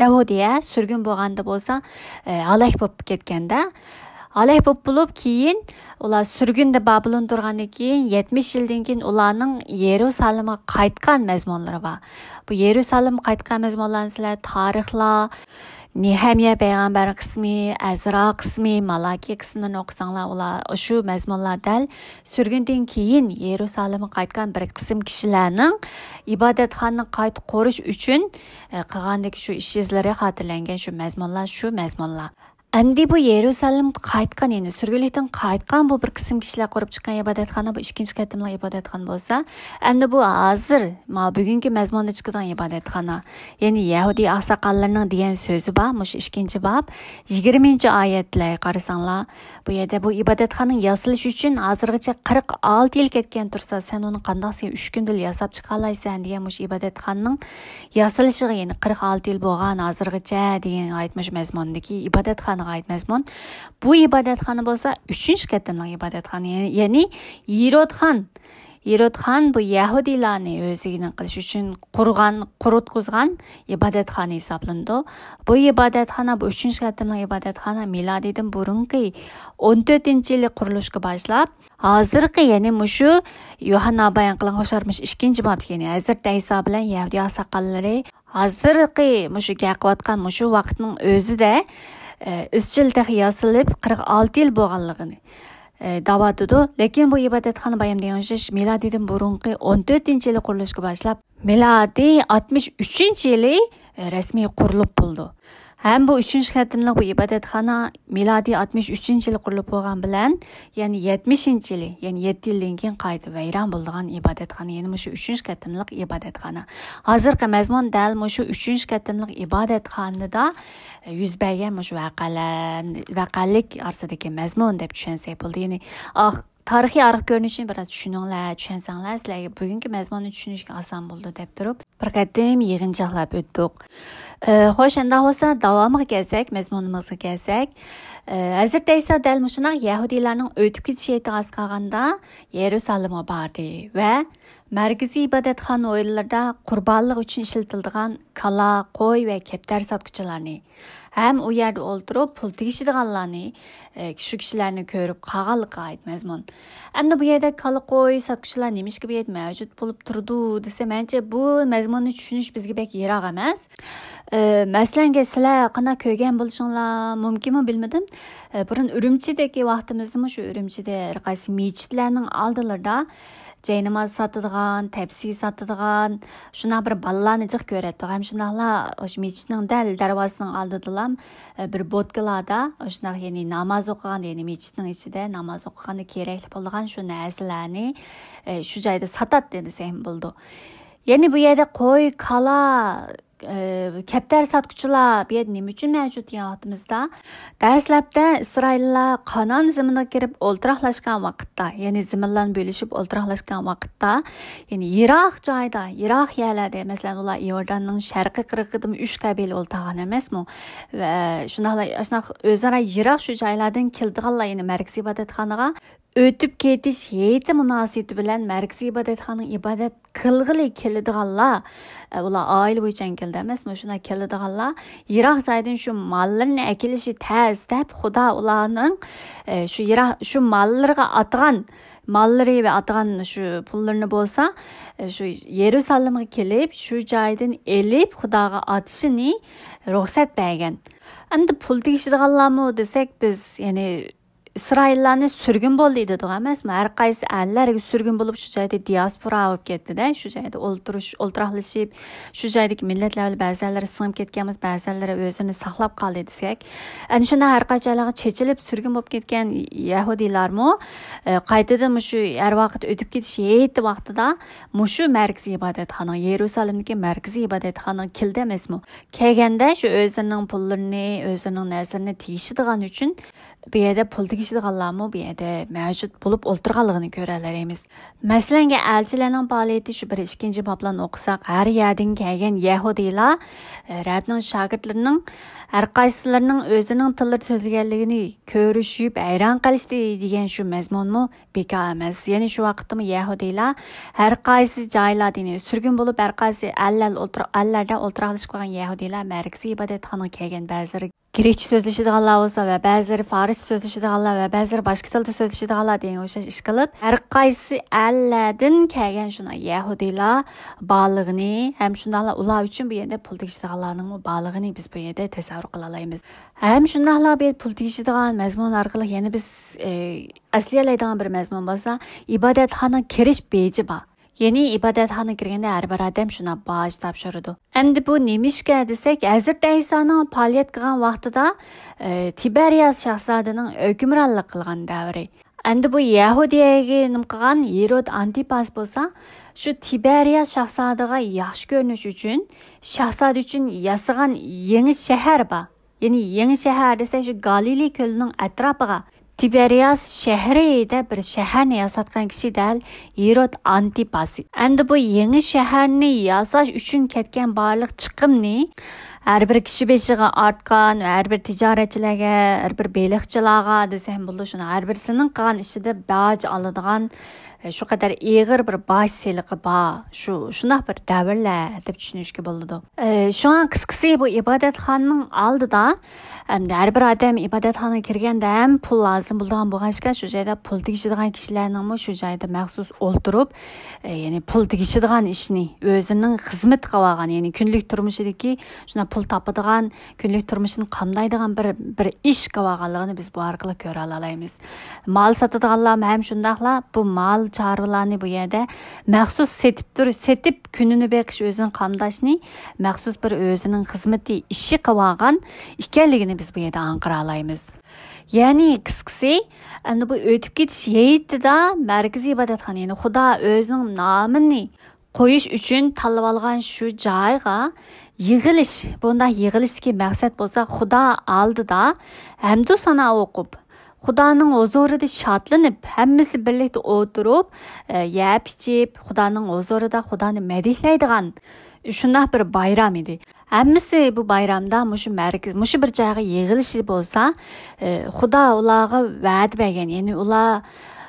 يەھۇدىيە سۈرگۈن بولغاندا بولسا، ئە، ھالاك بولۇپ كەتكەندە، ھالاك بولۇپ بولۇپ، كېيىن ئۇلار سۈرگۈندە بابىلون تۇرغاندىن كېيىن، يەتمىش يىلدىن كېيىن ئۇلارنىڭ يېرۇسالېمغا قايتقان مەزمۇنلىرى بار. بۇ يېرۇسالېمغا قايتقان مەزمۇنلارنى سىلەر تارىخلار، نېھەمىيە پەيغەمبەر قىسمى، ئەزرا قىسمى، مالاكى قىسمىنى ئوقۇساڭلار، ئۇلار شۇ مەزمۇنلار دەل سۈرگۈندىن كېيىن يېرۇسالېمغا قايتقان بىر قىسىم كىشىلەرنىڭ ئىبادەتخانىنى قايتا قۇرۇش ئۈچۈن، ئە، قىلغاندىكى شۇ ئىش ئىزلىرى خاتىرىلەنگەن شۇ مەزمۇنلار، شۇ مەزمۇنلار. ئەمدى بۇ يېرۇسالېمغا قايتقان، يەنى سۈرگۈنلۈكتىن قايتقان بۇ بىر قىسىم كىشىلەر قۇرۇپ چىققان ئىبادەتخانا، بۇ ئىككىنچى قېتىملىق ئىبادەتخانا بولسا، ئەمدى بۇ ھازىر، ما بۈگۈنكى مەزمۇندا چىقىدىغان ئىبادەتخانا، يەنى يەھۇدىي ئاقساقاللىرىنىڭ دېگەن سۆزى بار، مۇشۇ ئىككىنچى باب، يىگىرمىنچى ئايەتلەرگە قارىساڭلار، بۇ يەردە بۇ ئىبادەتخانىنىڭ ياسىلىشى ئۈچۈن ھازىرغىچە قىرىق ئالتە يىل كەتكەن تۇرسا، سەن ئۇنى قانداق سەن ئۈچ كۈندىلا ياساپ چىقالايسەن دېگەن مۇشۇ ئىبادەتخانىنىڭ ياسىلىشىغا، يەنى قىرىق ئالتە يىل بولغان ھازىرغىچە دېگەنگە ئائىت مۇشۇ مەزمۇندىكى ئىبادەتخانىغا ئائىت مەزمۇن. بۇ ئىبادەتخانا بولسا ئۈچىنچى قېتىملىق ئىبادەتخانا، يەنى، يەنى يېرودخان، يېرودخان بۇ يەھۇدىيلارنى ئۆزىگە قىلىش ئۈچۈن قۇرغان، قۇرۇتقۇزغان ئىبادەتخانا ھېسابلىنىدۇ. بۇ ئىبادەتخانا، بۇ ئۈچىنچى قېتىملىق ئىبادەتخانا مىلادىيدىن بۇرۇنقى ئون تۆتىنچى يىلى قۇرۇلۇشقا باشلاپ، ھازىرقى، يەنى مۇشۇ يوھاننا بايان قىلغان ئوخشار مۇشۇ ئىككىنچى بابتىكى، يەنى ھەزرىتى ئەيسا بىلەن يەھۇدىي ئاقساقاللىرى ھازىرقى مۇشۇ گەپ قىلىۋاتقان مۇشۇ ۋاقىتنىڭ ئۆزىدە، ئە، ئىزچىل تېخى ياسىلىپ، قىرىق ئالتە يىل بولغانلىقىنى، ئە، دەۋاتىدۇ. لېكىن بۇ ئىبادەتخانا بايام دېگەن ئوخشاش مىلادىيدىن بۇرۇنقى ئون تۆتىنچى يىلى قۇرۇلۇشقا باشلاپ، مىلادىي ئاتمىش ئۈچىنچى يىلى، ئە، رەسمىي قۇرۇلۇپ بولىدۇ. ھەم بۇ ئۈچىنچى قېتىملىق بۇ ئىبادەتخانا مىلادىي ئاتمىش ئۈچىنچى يىلى قۇرۇلۇپ بولغان بىلەن، يەنى يەتمىشىنچى يىلى، يەنى يەتتە يىلدىن كېيىن قايتا ۋەيران بولىدىغان ئىبادەتخانا، يەنى مۇشۇ ئۈچىنچى قېتىملىق ئىبادەتخانا. ھازىرقى مەزمۇن دەل مۇشۇ ئۈچىنچى قېتىملىق ئىبادەتخانىدا يۈز بەرگەن مۇشۇ ۋەقەلەر، ۋەقەلىك ئارىسىدىكى مەزمۇن دەپ چۈشەنسەك بولىدۇ. يەنى، ئاھ، تارىخىي ئارقا كۆرۈنۈشىنى بىراز چۈشىنىڭلار، چۈشەنسەڭلار، سىلەرگە بۈگۈنكى مەزمۇننى چۈشىنىشكە ئاسان بولىدۇ دەپ تۇرۇپ، بىر قېتىم يىغىنچاقلاپ ئۆتتۇق. ئە، خوش، ئەنداق بولسا داۋامىغا كەلسەك، مەزمۇنىمىزغا كەلسەك، ئە، ھەزرىتى ئەيسا دەل مۇشۇنداق يەھۇدىيلارنىڭ ئۆتۈپ كېتىش ھېيتىغا ئاز قالغاندا يېرۇسالېمغا باردى ۋە مەركىزىي ئىبادەتخانا ھويلىلىرىدا قۇربانلىق ئۈچۈن ئىشلىتىلىدىغان كالا، قوي ۋە كەپتەر ساتقۇچىلارنى ھەم ئۇ يەردە ئولتۇرۇپ پۇل تېگىشىدىغانلارنى، ئە، شۇ كىشىلەرنى كۆرۈپ قالغانلىقىغا ئائىت مەزمۇن. ئەمدى بۇ يەردە كالا، قوي ساتقۇچىلار نېمىشقا بۇ يەردە مەۋجۇت بولۇپ تۇرىدۇ دېسە، مەنچە بۇ مەزمۇننى چۈشىنىش بىزگە بەك يىراق ئەمەس. ئە، مەسىلەن، سىلەر قانداق كۆرگەن بولۇشۇڭلار مۇمكىنمۇ، بىلمىدىم. ئە، بۇرۇن ئۈرۈمچىدىكى ۋاقتىمىزدىمۇ شۇ ئۈرۈمچىدە ھەر قايسى مېچىتلەرنىڭ ئالدىلىرىدا جايناماز ساتىدىغان، تەپسى ساتىدىغان، شۇنداق بىر بالىلارنى جىق كۆرەتتۇق. ھەم شۇنداقلا ئاشۇ مېچىتنىڭ دەل دەرۋازىسىنىڭ ئالدىدىلا، ئە، بىر بودكىلاردا، شۇنداق، يەنى ناماز ئوقۇغان، يەنى مېچىتنىڭ ئىچىدە ناماز ئوقۇغاندا كېرەكلىك بولىدىغان شۇ نەرسىلەرنى، ئە، شۇ جايدا ساتاتتى دېسەم بولىدۇ. يەنى بۇ يەردە قوي، كالا، ئە، كەپتەر ساتقۇچىلار بۇ يەردە نېمە ئۈچۈن مەۋجۇت دېگەن ۋاقتىمىزدا، دەسلەپتە ئىسرائىللار قانائان زېمىنىغا كىرىپ ئولتۇراقلاشقان ۋاقىتتا، يەنى زېمىنلارنى بۆلۈشۈپ ئولتۇراقلاشقان ۋاقىتتا، يەنى يىراق جايدا، يىراق يەرلەردە، مەسىلەن، ئۇلار ئىئورداننىڭ شەرقىي قىرغىقىدىمۇ ئۈچ قەبىلە ئولتۇرغان ئەمەسمۇ؟ ۋە شۇنداقلا، شۇنداق ئۆزئارا يىراق شۇ جايلاردىن كېلىدىغانلار، يەنى مەركىزىي ئىبادەتخانىغا ئۆتۈپ كېتىش ھېيتى مۇناسىۋىتى بىلەن مەركىزىي ئىبادەتخانىغا ئىبادەت قىلغىلى كېلىدىغانلار، ئە، ئۇلار ئائىلە بويىچە كېلىدۇ ئەمەسمۇ؟ شۇنداق كېلىدىغانلار يىراق جايدىن شۇ ماللىرىنى ئەكېلىشى تەس دەپ، خۇدا ئۇلارنىڭ، ئە، شۇ يىراق، شۇ ماللىرىغا ئاتىغان ماللىرى ۋە ئاتىغان شۇ پۇللىرىنى بولسا، ئە، شۇ يېرۇسالېمغا كېلىپ، شۇ جايدىن ئېلىپ، خۇداغا ئاتىشىنى رۇخسەت بەرگەن. ئەمدى پۇل تېگىشىدىغانلارمۇ دېسەك، بىز، يەنى، ئىسرائىللارنى سۈرگۈن بولدى دېدۇق ئەمەسمۇ؟ ھەر قايسى ئەللەرگە سۈرگۈن بولۇپ، شۇ جايدا دىياسپورا بولۇپ كەتتىدە، شۇ جايدا ئولتۇرۇش، ئولتۇراقلىشىپ، شۇ جايدىكى مىللەتلەر بىلەن بەزىلەر سىڭىپ كەتكەن بولسا، بەزىلەر ئۆزىنى ساقلاپ قالدى دېسەك، ئەنە شۇنداق ھەر قايسى جايلارغا چېچىلىپ سۈرگۈن بولۇپ كەتكەن يەھۇدىيلارمۇ، ئە، قايتىدىن مۇشۇ ھەر ۋاقىت ئۆتۈپ كېتىش ھېيتى ۋاقتىدا مۇشۇ مەركىزىي ئىبادەتخانىغا، يېرۇسالېمدىكى مەركىزىي ئىبادەتخانىغا كېلىدۇ ئەمەسمۇ؟ كەلگەندە شۇ ئۆزلىرىنىڭ پۇللىرىنى، ئۆزلىرىنىڭ نەرسىلىرىنى تېگىشىدىغان ئۈچۈن بۇ يەردە پۇل تېگىشىدىغانلارمۇ بۇ يەردە مەۋجۇت بولۇپ ئولتۇرغانلىقىنى كۆرەلەيمىز. مەسىلەن، ئەلچىلەرنىڭ پائالىيىتى شۇ بىر ئىككىنچى بابلارنى ئوقۇساق، ھەر يەردىن كەلگەن يەھۇدىيلار، ئە، رەبنىڭ شاگىرتلىرىنىڭ ھەر قايسىلىرىنىڭ ئۆزىنىڭ تىللىرىدا سۆزلىگەنلىكىنى كۆرۈشۈپ ھەيران قېلىشتى دېگەن شۇ مەزمۇنمۇ بىكار ئەمەس. يەنى شۇ ۋاقىتتىمۇ يەھۇدىيلار ھەر قايسى جايلاردا، يەنى سۈرگۈن بولۇپ ھەر قايسى ئەللەر ئولتۇر-، ئەللەردە ئولتۇراقلىشىپ قالغان يەھۇدىيلار مەركىزىي ئىبادەتخانىغا كەلگەن، بەزىلىرى گرېكچە سۆزلىشىدىغانلار بولسا ۋە بەزىلىرى فارسچە سۆزلىشىدىغانلار ۋە بەزىلىرى باشقا تىلدا سۆزلىشىدىغانلار دېگەن ئوخشاش ئىش قىلىپ، ھەر قايسى ئەللەردىن كەلگەن شۇنداق يەھۇدىيلار بارلىقىنى ھەم شۇنداقلا ئۇلار ئۈچۈن بۇ يەردە پۇل تېگىشىدىغانلارنىڭمۇ بارلىقىنى بىز بۇ يەردە تەسەۋۋۇر قىلالايمىز. ھەم شۇنداقلا بۇ پۇل تېگىشىدىغان مەزمۇن ئارقىلىق يەنە بىز، ئە، ئەسلىيەلەيدىغان بىر مەزمۇن بولسا، ئىبادەتخانىغا كىرىش بېجى بار. يەنى ئىبادەتخانىغا كىرگەندە ھەر بىر ئادەم شۇنداق باج تاپشۇرىدۇ. ئەمدى بۇ نېمىشقا دېسەك، ھەزرىتى ئەيسانىڭ پائالىيەت قىلغان ۋاقتىدا، ئە، تىبەرىياس شاھزادىنىڭ ھۆكۈمرانلىق قىلغان دەۋرى. ئەمدى بۇ يەھۇدىيەگە نېمە قىلغان ھېرود ئانتىپاس بولسا، شۇ تىبەرىياس شاھزادىغا ياخشى كۆرۈنۈش ئۈچۈن، شاھزادە ئۈچۈن ياسىغان يېڭى شەھەر بار. يەنى يېڭى شەھەر دېسەك، شۇ گالىلىي كۆلىنىڭ ئەتراپىغا تىبەرىياس شەھىرى دەپ بىر شەھەرنى ياساتقان كىشى دەل ھېرود ئانتىپاسى. ئەمدى بۇ يېڭى شەھەرنى ياساش ئۈچۈن كەتكەن بارلىق چىقىمنى ھەر بىر كىشى بېشىغا ئارتقان، ھەر بىر تىجارەتچىلەرگە، ھەر بىر بېلىقچىلارغا دېسەم بولىدۇ، شۇنىڭ ھەر بىرسىنىڭ قىلغان ئىشىدا باج ئالىدىغان، شۇ قەدەر ئېغىر بىر باج سېلىقى بار، شۇ، شۇنداق بىر دەۋرلەر دەپ چۈشىنىشكە بولىدۇ. ئە، شۇڭا قىسقىسى بۇ ئىبادەتخانىنىڭ ئالدىدا، ئەمدى ھەر بىر ئادەم ئىبادەتخانىغا كىرگەندە ھەم پۇل لازىم بولىدىغان بولغاچقا، شۇ جايدا پۇل تېگىشىدىغان كىشىلەرنىڭمۇ شۇ جايدا مەخسۇس ئولتۇرۇپ، ئە، يەنى پۇل تېگىشىدىغان ئىشنى ئۆزىنىڭ خىزمىتى قىلىۋالغان، يەنى كۈندىلىك تۇرمۇشىدىكى شۇنداق پۇل تاپىدىغان، كۈندىلىك تۇرمۇشىنى قامدايدىغان بىر، بىر ئىش قىلىۋالغانلىقىنى بىز بۇ ئارقىلىق كۆرەلەيمىز. مال ساتىدىغانلارمۇ ھەم شۇنداقلا بۇ مال چارۋىلارنى بۇ يەردە مەخسۇس سېتىپ تۇر-، سېتىپ كۈنىنى بېقىش، ئۆزىنى قامداشنى مەخسۇس بىر ئۆزىنىڭ خىزمىتى، ئىشى قىلىۋالغان ئىكەنلىكىنى بىز بۇ يەردە ئاڭقىرالايمىز. يەنى قىسقىسى، ئەمدى بۇ ئۆتۈپ كېتىش ھېيتىدا مەركىزىي ئىبادەتخانا، يەنى خۇدا ئۆزىنىڭ نامىنى قويۇش ئۈچۈن تاللىۋالغان شۇ جايغا يىغىلىش، بۇنداق يىغىلىشتىكى مەقسەت بولسا خۇدا ئالدىدا ھەمدۇ سانا ئوقۇپ، خۇدانىڭ ھۇزۇرىدا شادلىنىپ، ھەممىسى بىرلىكتە ئولتۇرۇپ، ئە، يەپ ئىچىپ، خۇدانىڭ ھۇزۇرىدا خۇدانى مەدھىيلەيدىغان شۇنداق بىر بايرام ئىدى. ھەممىسى بۇ بايرامدا مۇشۇ مەركىز، مۇشۇ بىر جايغا يىغىلىشى بولسا، ئە، خۇدا ئۇلارغا ۋەدە بەرگەن، يەنى ئۇلار،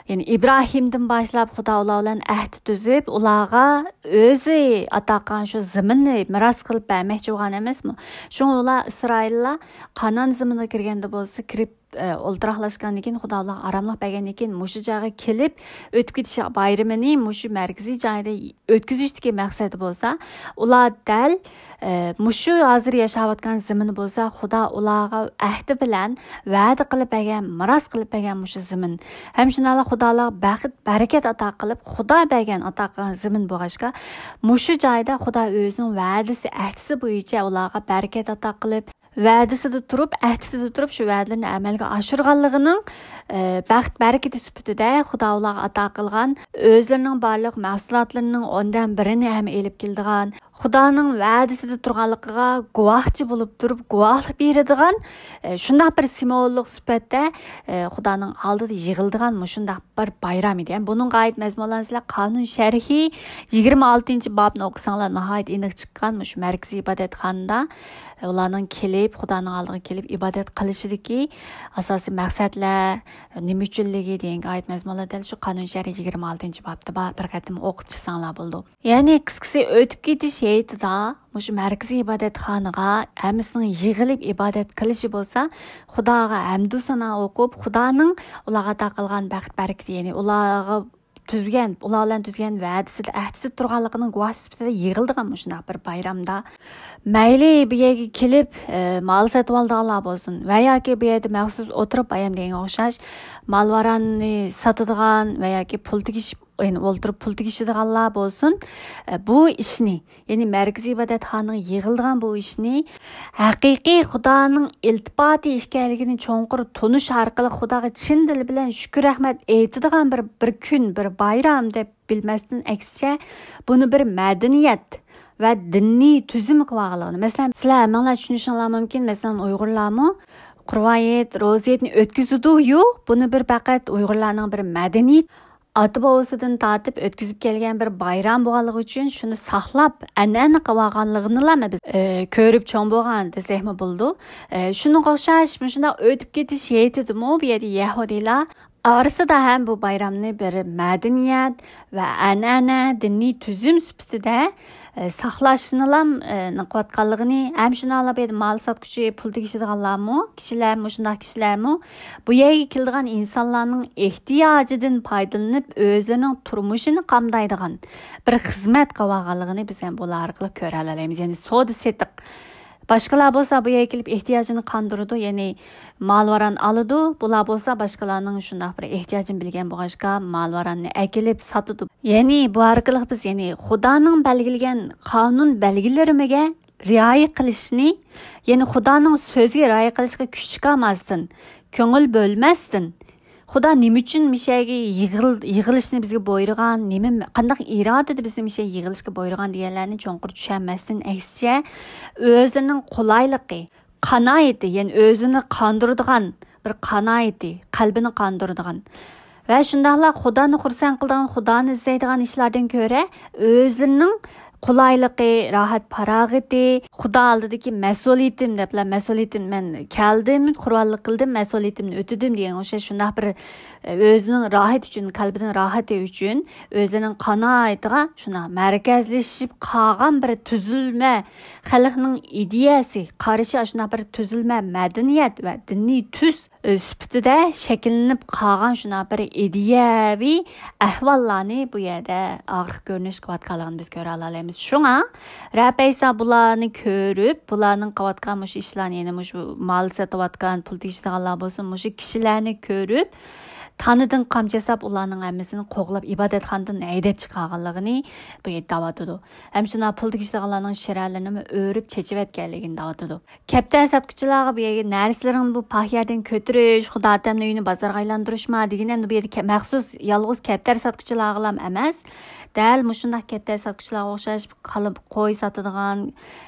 يەنى ئىبراھىمدىن باشلاپ خۇدا ئۇلار بىلەن ئەھدى تۈزۈپ، ئۇلارغا ئۆزى ئاتا قىلغان شۇ زېمىننى مىراس قىلىپ بەرمەكچى بولغان ئەمەسمۇ؟ شۇڭا ئۇلار، ئىسرائىللار قانان زېمىنىغا كىرگەندە بولسا، كىرىپ، ئە، ئولتۇراقلاشقاندىن كېيىن، خۇدا ئۇلارغا ئاراملىق بەرگەندىن كېيىن، مۇشۇ جايغا كېلىپ، ئۆتۈپ كېتىش بايرىمىنى مۇشۇ مەركىزىي جايدا ئۆتكۈزۈشتىكى مەقسەت بولسا، ئۇلار دەل، ئە، مۇشۇ ھازىر ياشاۋاتقان زېمىن بولسا، خۇدا ئۇلارغا ئەھدى بىلەن ۋەدە قىلىپ بەرگەن، مىراس قىلىپ بەرگەن مۇشۇ زېمىن. ھەم شۇنداقلا خۇدالارغا بەخت، بەرىكەت ئاتا قىلىپ، خۇدا بەرگەن، ئاتا قىلغان زېمىن بولغاچقا، مۇشۇ جايدا خۇدا ئۆزىنىڭ ۋەدىسى، ئەھدىسى بويىچە ئۇلارغا بەرىكەت ئاتا قىلىپ، ۋەدىسىدە تۇرۇپ، ئەھدىسىدە تۇرۇپ، شۇ ۋەدىلىرىنى ئەمەلگە ئاشۇرغانلىقىنىڭ، ئە، بەخت بەرىكىتى سۈپىتىدە خۇدا ئۇلارغا ئاتا قىلغان، ئۆزلىرىنىڭ بارلىق مەھسۇلاتلىرىنىڭ ئوندىن بىرىنى ھەم ئېلىپ كېلىدىغان، خۇدانىڭ ۋەدىسىدە تۇرغانلىقىغا گۇۋاھچى بولۇپ تۇرۇپ، گۇۋاھلىق بېرىدىغان، ئە، شۇنداق بىر سىمۋوللۇق سۈپەتتە، ئە، خۇدانىڭ ئالدىدا يىغىلىدىغان مۇشۇنداق بىر بايرام ئىدى. يەنى بۇنىڭغا ئائىت مەزمۇنلارنى سىلەر قانۇن شەرھى يىگىرمە ئالتىنچى بابنى ئوقۇساڭلار ناھايىتى ئېنىق چىققان. مۇشۇ مەركىزىي ئىبادەتخانىدا ئۇلارنىڭ كېلىپ، خۇدانىڭ ئالدىغا كېلىپ ئىبادەت قىلىشىدىكى ئاساسىي مەقسەتلەر، نېمە ئۈچۈنلۈكى دېگەنگە ئائىت مەزمۇنلار دەل شۇ قانۇن شەرھى يىگىرمە ئالتىنچى بابتا بار، بىر قېتىم ئوقۇپ چىقساڭلار بولىدۇ. يەنى قىسقىسى، ئۆتۈپ كېتىش ھېيتىدا مۇشۇ مەركىزىي ئىبادەتخانىغا ھەممىسىنىڭ يىغىلىپ ئىبادەت قىلىشى بولسا، خۇداغا ھەمدۇ سانا ئوقۇپ، خۇدانىڭ ئۇلارغا ئاتا قىلغان بەخت بەرىكىتى، يەنى ئۇلارغا تۈزگەن، ئۇلار بىلەن تۈزگەن ۋەدىسىدە، ئەھدىسىدە تۇرغانلىقىنىڭ گۇۋاھى سۈپىتىدە يىغىلىدىغان مۇشۇنداق بىر بايرامدا، مەيلى بۇ يەرگە كېلىپ، ئە، مال سېتىۋالىدىغانلار بولسۇن ۋە ياكى بۇ يەردە مەخسۇس ئولتۇرۇپ بايام دېگەنگە ئوخشاش مال-ۋاراننى ساتىدىغان ۋە ياكى پۇل تېگىشىپ، يەنى ئولتۇرۇپ پۇل تېگىشىدىغانلار بولسۇن، ئە، بۇ ئىشنى، يەنى مەركىزىي ئىبادەتخانىغا يىغىلىدىغان بۇ ئىشنى ھەقىقىي خۇدانىڭ ئىلتىپاتى ئىكەنلىكىنى چوڭقۇر تونۇش ئارقىلىق خۇداغا چىن دىل بىلەن شۈكۈر، رەھمەت ئېيتىدىغان بىر، بىر كۈن، بىر بايرام دەپ بىلمەستىن، ئەكسىچە، بۇنى بىر مەدەنىيەت ۋە دىنىي تۈزۈم قىلىۋالغانلىقىنى. مەسىلەن، سىلەر ھەممىڭلار چۈشىنىشىڭلار مۇمكىن، مەسىلەن، ئۇيغۇرلارمۇ قۇربان ھېيت، روزا ھېيتنى ئۆتكۈزىدۇ، يوق، بۇنى بىر پەقەت ئۇيغۇرلارنىڭ بىر مەدەنىيەت، ئاتا بوۋىسىدىن تارتىپ ئۆتكۈزۈپ كەلگەن بىر بايرام بولغانلىقى ئۈچۈن شۇنى ساقلاپ، ئەنئەنە قىلىۋالغانلىقىنىلا بىز، ئە، كۆرۈپ چوڭ بولغان دېسەكمۇ بولىدۇ. ئە، شۇنىڭغا ئوخشاش مۇشۇنداق ئۆتۈپ كېتىش ھېيتىدىمۇ بۇ يەردە يەھۇدىيلار ئارىسىدا ھەم بۇ بايرامنى بىر مەدەنىيەت ۋە ئەنئەنە، دىنىي تۈزۈم سۈپىتىدە، ئە، ساقلاشنىلام، ئە، نىقىۋاتقانلىقىنى ھەم شۇنىڭلا بىر مال ساتقۇچى، پۇل تېگىشىدىغانلارمۇ، كىشىلەر، مۇشۇنداق كىشىلەرمۇ بۇ يەرگە كېلىدىغان ئىنسانلارنىڭ ئېھتىياجىدىن پايدىلىنىپ، ئۆزلىرىنىڭ تۇرمۇشىنى قامدايدىغان بىر خىزمەت قىلىۋالغانلىقىنى بىز ھەم بۇلار ئارقىلىق كۆرەلەيمىز. يەنى سودا سېتىق. باشقىلار بولسا بۇ يەرگە كېلىپ ئېھتىياجىنى قاندۇرىدۇ، يەنى مال-ۋاران ئالىدۇ. بۇلار بولسا باشقىلارنىڭ شۇنداق بىر ئېھتىياجىنى بىلگەن بولغاچقا، مال-ۋاراننى ئەكېلىپ ساتىدۇ. يەنى بۇ ئارقىلىق بىز، يەنى خۇدانىڭ بەلگىلىگەن قانۇن بەلگىلىرىمىگە رىئايە قىلىشنى، يەنى خۇدانىڭ سۆزىگە رىئايە قىلىشقا كۈچ چىقارماستىن، كۆڭۈل بۆلمەستىن، خۇدا نېمە ئۈچۈن مىشەگە يىغىل-، يىغىلىشنى بىزگە بۇيرۇغان، نېمە، قانداق ئىرادىدە بىزنى مىشەگە يىغىلىشقا بۇيرۇغان دېگەنلەرنى چوڭقۇر چۈشەنمەستىن، ئەكسىچە، ئۆزىنىڭ قولايلىقى، قانائىتى، يەنى ئۆزىنى قاندۇرىدىغان بىر قانائىتى، قەلبىنى قاندۇرىدىغان ۋە شۇنداقلا خۇدانى خۇرسەن قىلىدىغان، خۇدانى ئىزدەيدىغان ئىشلاردىن كۆرە ئۆزىنىڭ قولايلىقى، راھەت-پاراغىتى، خۇدا ئالدىدىكى مەسئۇلىيىتىم دەپلا، مەسئۇلىيىتىم، مەن كەلدىم، قۇربانلىق قىلدىم، مەسئۇلىيىتىمنى ئۆتىدىم دېگەن ئوخشاش شۇنداق بىر، ئۆزىنىڭ راھىتى ئۈچۈن، قەلبىنىڭ راھىتى ئۈچۈن، ئۆزىنىڭ قانائىتىغا شۇنداق مەركەزلىشىپ قالغان بىر تۈزۈلمە، خەلقنىڭ ئىدىيەسى، قارىشى، شۇنداق بىر تۈزۈلمە، مەدەنىيەت ۋە دىنىي تۈس، ئۆ، سۈپىتىدە شەكىللىنىپ قالغان شۇنداق بىر ئىدىيەۋى ئەھۋاللارنى بۇ يەردە ئاغرىق كۆرۈنۈش قىلىۋاتقانلىقىنى بىز كۆرەلەيمىز. شۇڭا رەب ئەيسا بۇلارنى كۆرۈپ، بۇلارنىڭ قىلىۋاتقان مۇشۇ ئىشلارنى، يەنى مۇشۇ مال سېتىۋاتقان، پۇل تېگىشىدىغانلار بولسۇن، مۇشۇ كىشىلەرنى كۆرۈپ، تانىدىن قامچا ياساپ، ئۇلارنىڭ ھەممىسىنى قوغلاپ، ئىبادەتخانىدىن ھەيدەپ چىقارغانلىقىنى بۇ يەردە دەۋاتىدۇ. ھەم شۇنداق پۇل تېگىشىدىغانلارنىڭ شىرەلىرىنىمۇ ئۆرۈپ، چېچىۋەتكەنلىكىنى دەۋاتىدۇ. كەپتەر ساتقۇچىلارغا بۇ يەرگە نەرسىلىرىڭنى بۇ پاك يەردىن كۆتۈرۈش، خۇدا ئادەمنىڭ ئۆيىنى بازارغا ئايلاندۇرۇشما دېگىنى ئەمدى بۇ يەردە كە-، مەخسۇس يالغۇز كەپتەر ساتقۇچىلارغىلام ئەمەس، دەل مۇشۇنداق كەپتەر ساتقۇچىلارغا ئوخشاش كالا، قوي ساتىدىغان،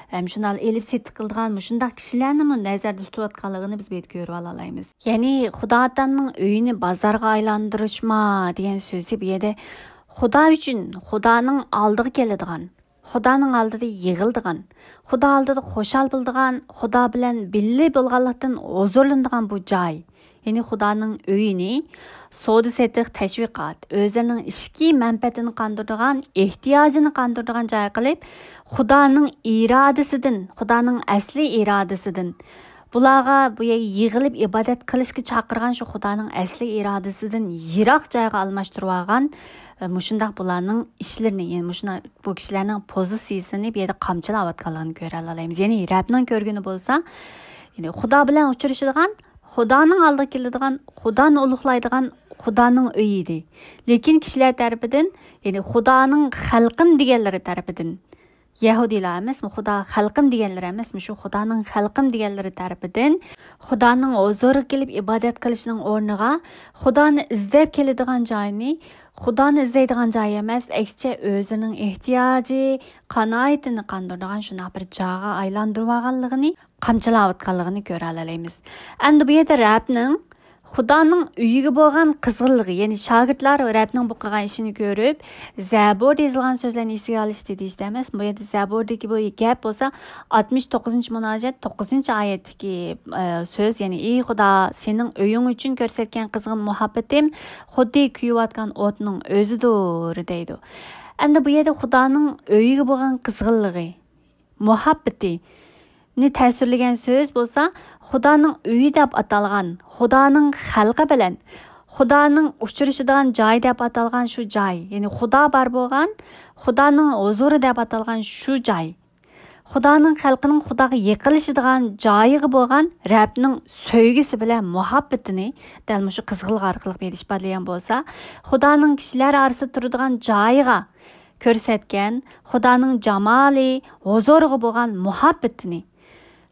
ھەم شۇنداق ئېلىپ سېتىق قىلىدىغان مۇشۇنداق كىشىلەرنىمۇ نەزەردە تۇتۇۋاتقانلىقىنى بىز بۇ يەردە كۆرۈۋالالايمىز. يەنى خۇدا ئادەمنىڭ ئۆيىنى بازارغا ئايلاندۇرۇشما دېگەن سۆزى بۇ يەردە خۇدا ئۈچۈن، خۇدانىڭ ئالدىغا كېلىدىغان، خۇدانىڭ ئالدىدا يىغىلىدىغان، خۇدا ئالدىدا خۇشال بولىدىغان، خۇدا بىلەن بىللە بولغانلىقتىن ھۇزۇرلىنىدىغان بۇ جاي، يەنى خۇدانىڭ ئۆيىنى سودا سېتىق، تەشۋىقات، ئۆزلىرىنىڭ ئىچكى مەنپەئەتىنى قاندۇرىدىغان، ئېھتىياجىنى قاندۇرىدىغان جاي قىلىپ، خۇدانىڭ ئىرادىسىدىن، خۇدانىڭ ئەسلى ئىرادىسىدىن، بۇلارغا بۇ يەرگە يىغىلىپ ئىبادەت قىلىشقا چاقىرغان شۇ خۇدانىڭ ئەسلى ئىرادىسىدىن يىراق جايغا ئالماشتۇرۇۋالغان، ئە، مۇشۇنداق بۇلارنىڭ ئىشلىرىنى، يەنى مۇشۇنداق بۇ كىشىلەرنىڭ پوزىتسىيىسىنى بۇ يەردە قامچىلاۋاتقانلىقىنى كۆرەلەيمىز. يەنى رەبنىڭ كۆرگىنى بولسا، يەنى خۇدا بىلەن ئۇچرىشىدىغان، خۇدانىڭ ئالدىغا كېلىدىغان، خۇدانى ئۇلۇغلايدىغان خۇدانىڭ ئۆيى ئىدى. لېكىن كىشىلەر تەرىپىدىن، يەنى خۇدانىڭ خەلقىم دېگەنلىرى تەرىپىدىن، يەھۇدىيلار ئەمەسمۇ، خۇدا خەلقىم دېگەنلىرى ئەمەسمۇ، شۇ خۇدانىڭ خەلقىم دېگەنلىرى تەرىپىدىن خۇدانىڭ ھۇزۇرىغا كېلىپ ئىبادەت قىلىشنىڭ ئورنىغا خۇدانى ئىزدەپ كېلىدىغان جاينى خۇدانى ئىزدەيدىغان جاي ئەمەس، ئەكسىچە ئۆزىنىڭ ئېھتىياجى، قانائىتىنى قاندۇرىدىغان شۇنداق بىر جايغا ئايلاندۇرۇۋالغانلىقىنى، قامچىلاۋاتقانلىقىنى كۆرەلەيمىز. ئەمدى بۇ يەردە رەبنىڭ خۇدانىڭ ئۆيىگە بولغان قىزغىنلىقى، يەنى شاگىرتلار رەبنىڭ بۇ قىلغان ئىشىنى كۆرۈپ، زەبۇردا يېزىلغان سۆزلەرنى ئېسىگە ئالىشتى دېيىشتە ئەمەس، بۇ يەردە زەبۇردىكى بۇ گەپ بولسا ئاتمىش توققۇزىنچى مۇناجات، توققۇزىنچى ئايەتتىكى، ئە، سۆز، يەنى، «ئى خۇدا، سېنىڭ ئۆيۈڭ ئۈچۈن كۆرسەتكەن قىزغىن مۇھەببىتىم خۇددى كۆيۈۋاتقان ئوتنىڭ ئۆزىدۇر» دەيدۇ. ئەمدى بۇ يەردە خۇدانىڭ ئۆيىگە بولغان قىزغىنلىقى، مۇھەببىتىنى تەسۋىرلىگەن سۆز بولسا، خۇدانىڭ ئۆيى دەپ ئاتالغان، خۇدانىڭ خەلقى بىلەن خۇدانىڭ ئۇچرىشىدىغان جاي دەپ ئاتالغان شۇ جاي، يەنى خۇدا بار بولغان، خۇدانىڭ ھۇزۇرى دەپ ئاتالغان شۇ جاي، خۇدانىڭ خەلقىنىڭ خۇداغا يېقىنلىشىدىغان جايىغا بولغان رەبنىڭ سۆيگۈسى بىلەن مۇھەببىتىنى دەل مۇشۇ قىزغىنلىق ئارقىلىق بۇ يەردە ئىپادىلىگەن بولسا، خۇدانىڭ كىشىلەر ئارىسىدا تۇرىدىغان جايىغا كۆرسەتكەن خۇدانىڭ جامالى، ھۇزۇرىغا بولغان مۇھەببىتىنى،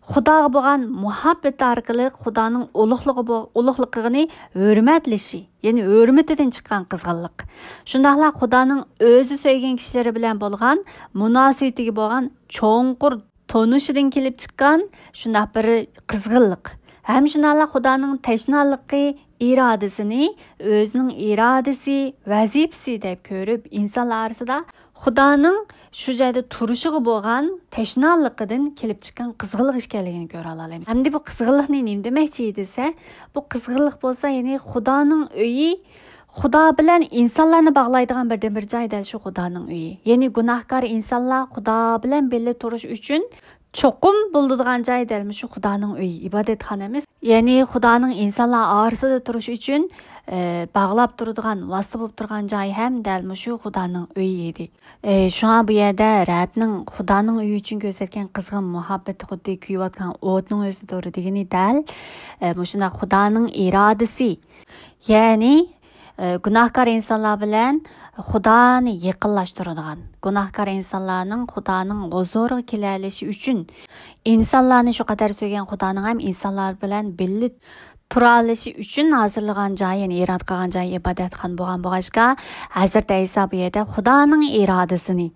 خۇداغا بولغان مۇھەببىتى ئارقىلىق خۇدانىڭ ئۇلۇغلۇقى بو-، ئۇلۇغلۇقىنى ھۆرمەتلىشى، يەنى ھۆرمىتىدىن چىققان قىزغىنلىق. شۇنداقلا خۇدانىڭ ئۆزى سۆيگەن كىشىلىرى بىلەن بولغان مۇناسىۋىتىگە بولغان چوڭقۇر تونۇشىدىن كېلىپ چىققان شۇنداق بىر قىزغىنلىق. ھەم شۇنداقلا خۇدانىڭ تەشنالىقى ئىرادىسىنى ئۆزىنىڭ ئىرادىسى، ۋەزىپىسى دەپ كۆرۈپ، ئىنسانلار ئارىسىدا خۇدانىڭ شۇ جايدا تۇرۇشىغا بولغان تەشنالىقىدىن كېلىپ چىققان قىزغىنلىق ئىكەنلىكىنى كۆرەلەيمىز. ئەمدى بۇ قىزغىنلىقنى نېمە دېمەكچى دېسە، بۇ قىزغىنلىق بولسا، يەنى خۇدانىڭ ئۆيى، خۇدا بىلەن ئىنسانلارنى باغلايدىغان بىردىنبىر جاي دەل شۇ خۇدانىڭ ئۆيى. يەنى گۇناھكار ئىنسانلار خۇدا بىلەن بىللە تۇرۇش ئۈچۈن چوقۇم بولىدىغان جاي دەل مۇشۇ خۇدانىڭ ئۆيى، ئىبادەتخانا ئەمەس. يەنى خۇدانىڭ ئىنسانلار ئارىسىدا تۇرۇش ئۈچۈن، ئە، باغلاپ تۇرىدىغان، ۋاسىتە بولۇپ تۇرغان جاي ھەم دەل مۇشۇ خۇدانىڭ ئۆيى ئىدى. ئە، شۇڭا بۇ يەردە رەبنىڭ خۇدانىڭ ئۆيى ئۈچۈن كۆرسەتكەن قىزغىن مۇھەببىتى خۇددى كۈيۈۋاتقان ئوتنىڭ ئۆزىدۇر دېگىنى دەل، ئە، مۇشۇنداق خۇدانىڭ ئىرادىسى. يەنى، ئە، گۇناھكار ئىنسانلار بىلەن خۇدانى يېقىنلاشتۇرىدىغان، گۇناھكار ئىنسانلارنىڭ خۇدانىڭ ھۇزۇرىغا كېلەلىشى ئۈچۈن، ئىنسانلارنى شۇ قەدەر سۆيگەن خۇدانىڭ ھەم ئىنسانلار بىلەن بىللە تۇرالىشى ئۈچۈن ھازىرلىغان جاي، يەنى ئىرادە قىلغان جاي ئىبادەتخانا بولغان بولغاچقا، ھەزرىتى ئەيسا بۇ يەردە خۇدانىڭ ئىرادىسىنى،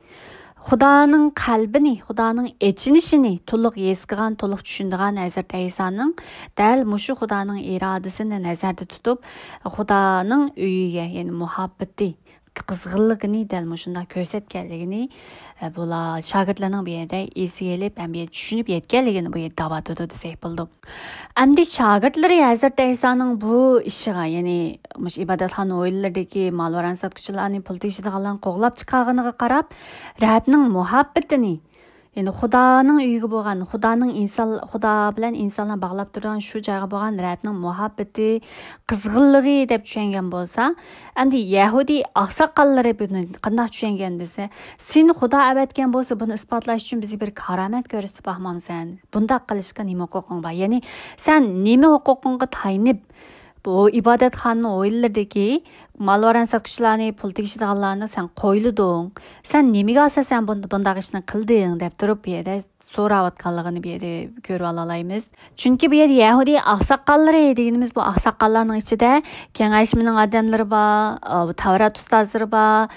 خۇدانىڭ قەلبىنى، خۇدانىڭ ئېچىنىشىنى تولۇق ھېس قىلغان، تولۇق چۈشىنىدىغان ھەزرىتى ئەيسانىڭ دەل مۇشۇ خۇدانىڭ ئىرادىسىنى نەزەردە تۇتۇپ، خۇدانىڭ ئۆيىگە، يەنى مۇھەببىتى، قىزغىنلىقىنى دەل مۇشۇنداق كۆرسەتكەنلىكىنى، ئە، بۇلار شاگىرتلارنىڭ بۇ يەردە ئېسىگە ئېلىپ ھەم بۇ يەردە چۈشىنىپ يەتكەنلىكىنى بۇ يەردە دەۋاتىدۇ دېسەك بولىدۇ. ئەمدى شاگىرتلىرى ھەزرىتى ئەيسانىڭ بۇ ئىشىغا، يەنى مۇشۇ ئىبادەتخانا ھويلىلىرىدىكى مال-ۋاران ساتقۇچىلارنى، پۇل تېگىشىدىغانلارنى قوغلاپ چىقارغىنىغا قاراپ، رەبنىڭ مۇھەببىتىنى، يەنى خۇدانىڭ ئۆيىگە بولغان، خۇدانىڭ ئىنسان، خۇدا بىلەن ئىنسانلار باغلاپ تۇرىدىغان شۇ جايغا بولغان رەبنىڭ مۇھەببىتى، قىزغىنلىقى دەپ چۈشەنگەن بولسا، ئەمدى يەھۇدىي ئاقساقاللىرى بۇنى قانداق چۈشەنگەن دېسە، سېنى خۇدا ئەۋەتكەن بولسا، بۇنى ئىسپاتلاش ئۈچۈن بىزگە بىر كارامەت كۆرسىتىپ باقمامسەن؟ بۇنداق قىلىشقا نېمە ھوقۇقۇڭ بار؟ يەنى سەن نېمە ھوقۇقۇڭغا تايىنىپ بۇ ئىبادەتخانىنىڭ ھويلىلىرىدىكى مال-ۋاران ساتقۇچىلارنى، پۇل تېگىشىدىغانلارنى سەن قويلىدىڭ؟ سەن نېمىگە ئاساسەن بۇن-، بۇنداق ئىشنى قىلدىڭ؟ دەپ تۇرۇپ بۇ يەردە سوراۋاتقانلىقىنى بۇ يەردە كۆرۈۋالالايمىز. چۈنكى بۇ يەردە يەھۇدىي ئاقساقاللىرى دېگىنىمىز، بۇ ئاقساقاللارنىڭ ئىچىدە كېڭەشمىنىڭ ئادەملىرى بار، ئا، تەۋرات ئۇستازلىرى بار،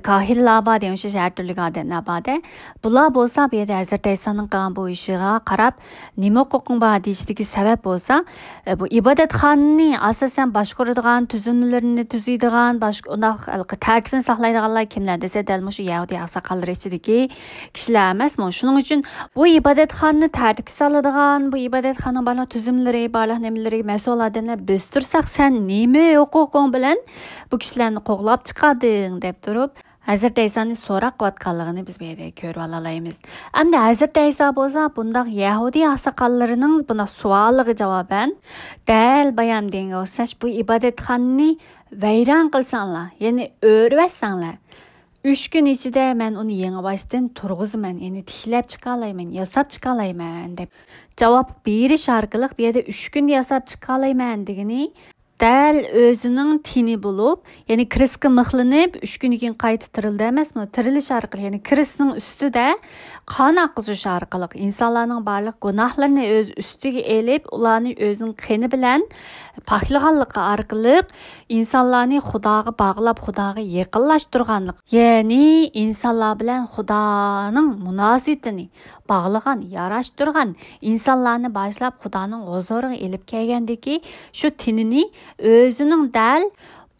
كاھىنلار بار دېگەن ئوخشاش ھەر تۈرلۈك ئادەملەر بار-دە. بۇلار بولسا بۇ يەردە ھەزرىتى ئەيسانىڭ قىلغان بۇ ئىشىغا قاراپ، نېمە ھوقۇقۇڭ بار دېيىشىدىكى سەۋەب بولسا، ئە، بۇ ئىبادەتخانىنى ئاساسەن باشقۇرىدىغان، تۈزۈملىرىنى تۈزىدىغان، باش-، ئۇنداق ھېلىقى تەرتىپنى ساقلايدىغانلار كىملەر دېسە، دەل مۇشۇ يەھۇدىي ئاقساقاللىرى ئىچىدىكى كىشىلەر ئەمەسمۇ؟ شۇنىڭ ئۈچۈن بۇ ئىبادەتخانىنى تەرتىپكە سالىدىغان، بۇ ئىبادەتخانىنىڭ بارلىق تۈزۈملىرى، بارلىق نېمىلىرىگە مەسئۇل ئادەملەر بىز تۇرساق، سەن نېمە ھوقۇقۇڭ بىلەن بۇ كىشىلەرنى قوغلاپ چىقاردىڭ؟ دەپ تۇرۇپ، ھەزرىتى ئەيسانى سوراق قىلىۋاتقانلىقىنى بىز بۇ يەردە كۆرۈۋالالايمىز. ئەمدى ھەزرىتى ئەيسا بولسا بۇنداق يەھۇدىي ئاقساقاللىرىنىڭ بۇنداق سوئالىغا جاۋابەن، دەل بايام دېگەنگە ئوخشاش، بۇ ئىبادەتخانىنى ۋەيران قىلساڭلار، يەنى ئۆرۈۋەتسەڭلار، ئۈچ كۈن ئىچىدە مەن ئۇنى يېڭىباشتىن تۇرغۇزىمەن، يەنى تىكلەپ چىقالايمەن، ياساپ چىقالايمەن، دەپ جاۋاب بېرىش ئارقىلىق بۇ يەردە ئۈچ كۈندە ياساپ چىقالايمەن دېگىنى دەل ئۆزىنىڭ تېنى بولۇپ، يەنى كرېستكا مىخلىنىپ، ئۈچ كۈندىن كېيىن قايتا تىرىلدى ئەمەسمۇ؟ تىرىلىش ئارقىلىق، يەنى كرېستنىڭ ئۈستىدە قان ئاققۇزۇش ئارقىلىق ئىنسانلارنىڭ بارلىق گۇناھلىرىنى ئۆز ئۈستىگە ئېلىپ، ئۇلارنى ئۆزىنىڭ قېنى بىلەن پاكلىغانلىقى ئارقىلىق ئىنسانلارنى خۇداغا باغلاپ، خۇداغا يېقىنلاشتۇرغانلىق، يەنى ئىنسانلار بىلەن خۇدانىڭ مۇناسىۋىتىنى باغلىغان، ياراشتۇرغان، ئىنسانلارنى باشلاپ خۇدانىڭ ھۇزۇرىغا ئېلىپ كەلگەندىكى شۇ تېنىنى ئۆزىنىڭ دەل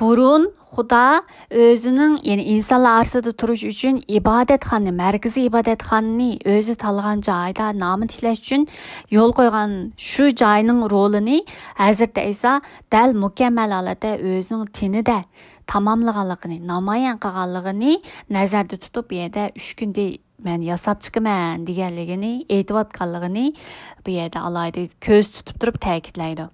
بۇرۇن خۇدا ئۆزىنىڭ، يەنى ئىنسانلار ئارىسىدا تۇرۇش ئۈچۈن ئىبادەتخانىنى، مەركىزىي ئىبادەتخانىنى ئۆزى تاللىغان جايدا نامىنى تىكلەش ئۈچۈن يول قويغان شۇ جاينىڭ رولىنى ھەزرىتى ئەيسا دەل مۇكەممەل ھالەتتە ئۆزىنىڭ تېنىدە تاماملىغانلىقىنى، نامايان قىلغانلىقىنى نەزەردە تۇتۇپ، بۇ يەردە ئۈچ كۈندە مەن ياساپ چىقىمەن دېگەنلىكىنى ئېيتىۋاتقانلىقىنى بۇ يەردە ئالاھىدە كۆز تۇتۇپ تۇرۇپ تەكىتلەيدۇ.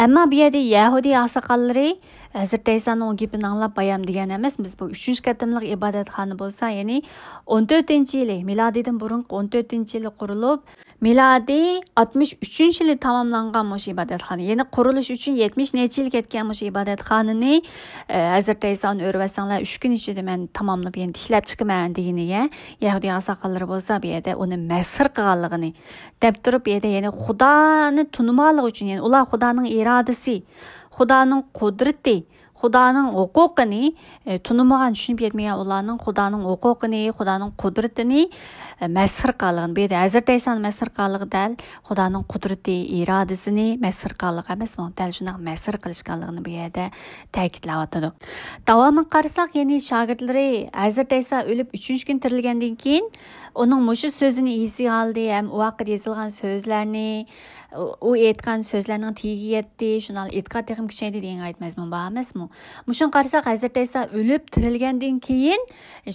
ئەمما بۇ يەردە يەھۇدىي ئاقساقاللىرى ھەزرىتى ئەيسانىڭ ئۇ گېپىنى ئاڭلاپ، بايام دېگەن ئەمەس، بىز بۇ ئۈچىنچى قېتىملىق ئىبادەتخانا بولسا، يەنى ئون تۆتىنچى يىلى، مىلادىيدىن بۇرۇنقى ئون تۆتىنچى يىلى قۇرۇلۇپ، مىلادىي ئاتمىش ئۈچىنچى يىلى تاماملانغان مۇشۇ ئىبادەتخانا. يەنى قۇرۇلۇش ئۈچۈن يەتمىش نەچچە يىل كەتكەن مۇشۇ ئىبادەتخانىنى، ئە، ھەزرىتى ئەيسانى ئۆرۈۋەتسەڭلار، ئۈچ كۈن ئىچىدە مەن تاماملاپ، يەنى تىكلەپ چىقىمەن دېگىنىگە، يەھۇدىي ئاقساقاللىرى بولسا بۇ يەردە ئۇنى مەسخىرە قىلغانلىقىنى دەپ تۇرۇپ، بۇ يەردە يەنى خۇدانى تونۇمالىقى ئۈچۈن، يەنى ئۇلار خۇدانىڭ ئىرادىسى، خۇدانىڭ قۇدرىتى، خۇدانىڭ ھوقۇقىنى، ئە، تونۇمىغان، چۈشىنىپ يەتمىگەن ئۇلارنىڭ خۇدانىڭ ھوقۇقىنى، خۇدانىڭ قۇدرىتىنى، ئە، مەسخىرە قىلغان. بۇ يەردە ھەزرىتى ئەيسانى مەسخىرە قىلغانلىقى دەل خۇدانىڭ قۇدرىتى، ئىرادىسىنى مەسخىرە قىلغانلىقى ئەمەسمۇ؟ دەل شۇنداق مەسخىرە قىلىشقانلىقىنى بۇ يەردە تەكىتلەۋاتىدۇ. داۋامىغا قارىساق، يەنى شاگىرتلىرى ھەزرىتى ئەيسا ئۆلۈپ ئۈچىنچى كۈنى تىرىلگەندىن كېيىن، ئۇنىڭ مۇشۇ سۆزىنى ئېسىگە ئالدى ھەم ئۇ ھەققىدە يېزىلغان سۆزلەرنى، ئۇ، ئۇ ئېيتقان سۆزلەرنىڭ تېگىگە يەتتى، شۇنداق ئېتىقاد تېخىمۇ كۈچەيدى دېگەن ئايەت مەزمۇن بار ئەمەسمۇ؟ مۇشۇنى قارىساق، ھەزرىتى ئەيسا ئۆلۈپ تىرىلگەندىن كېيىن،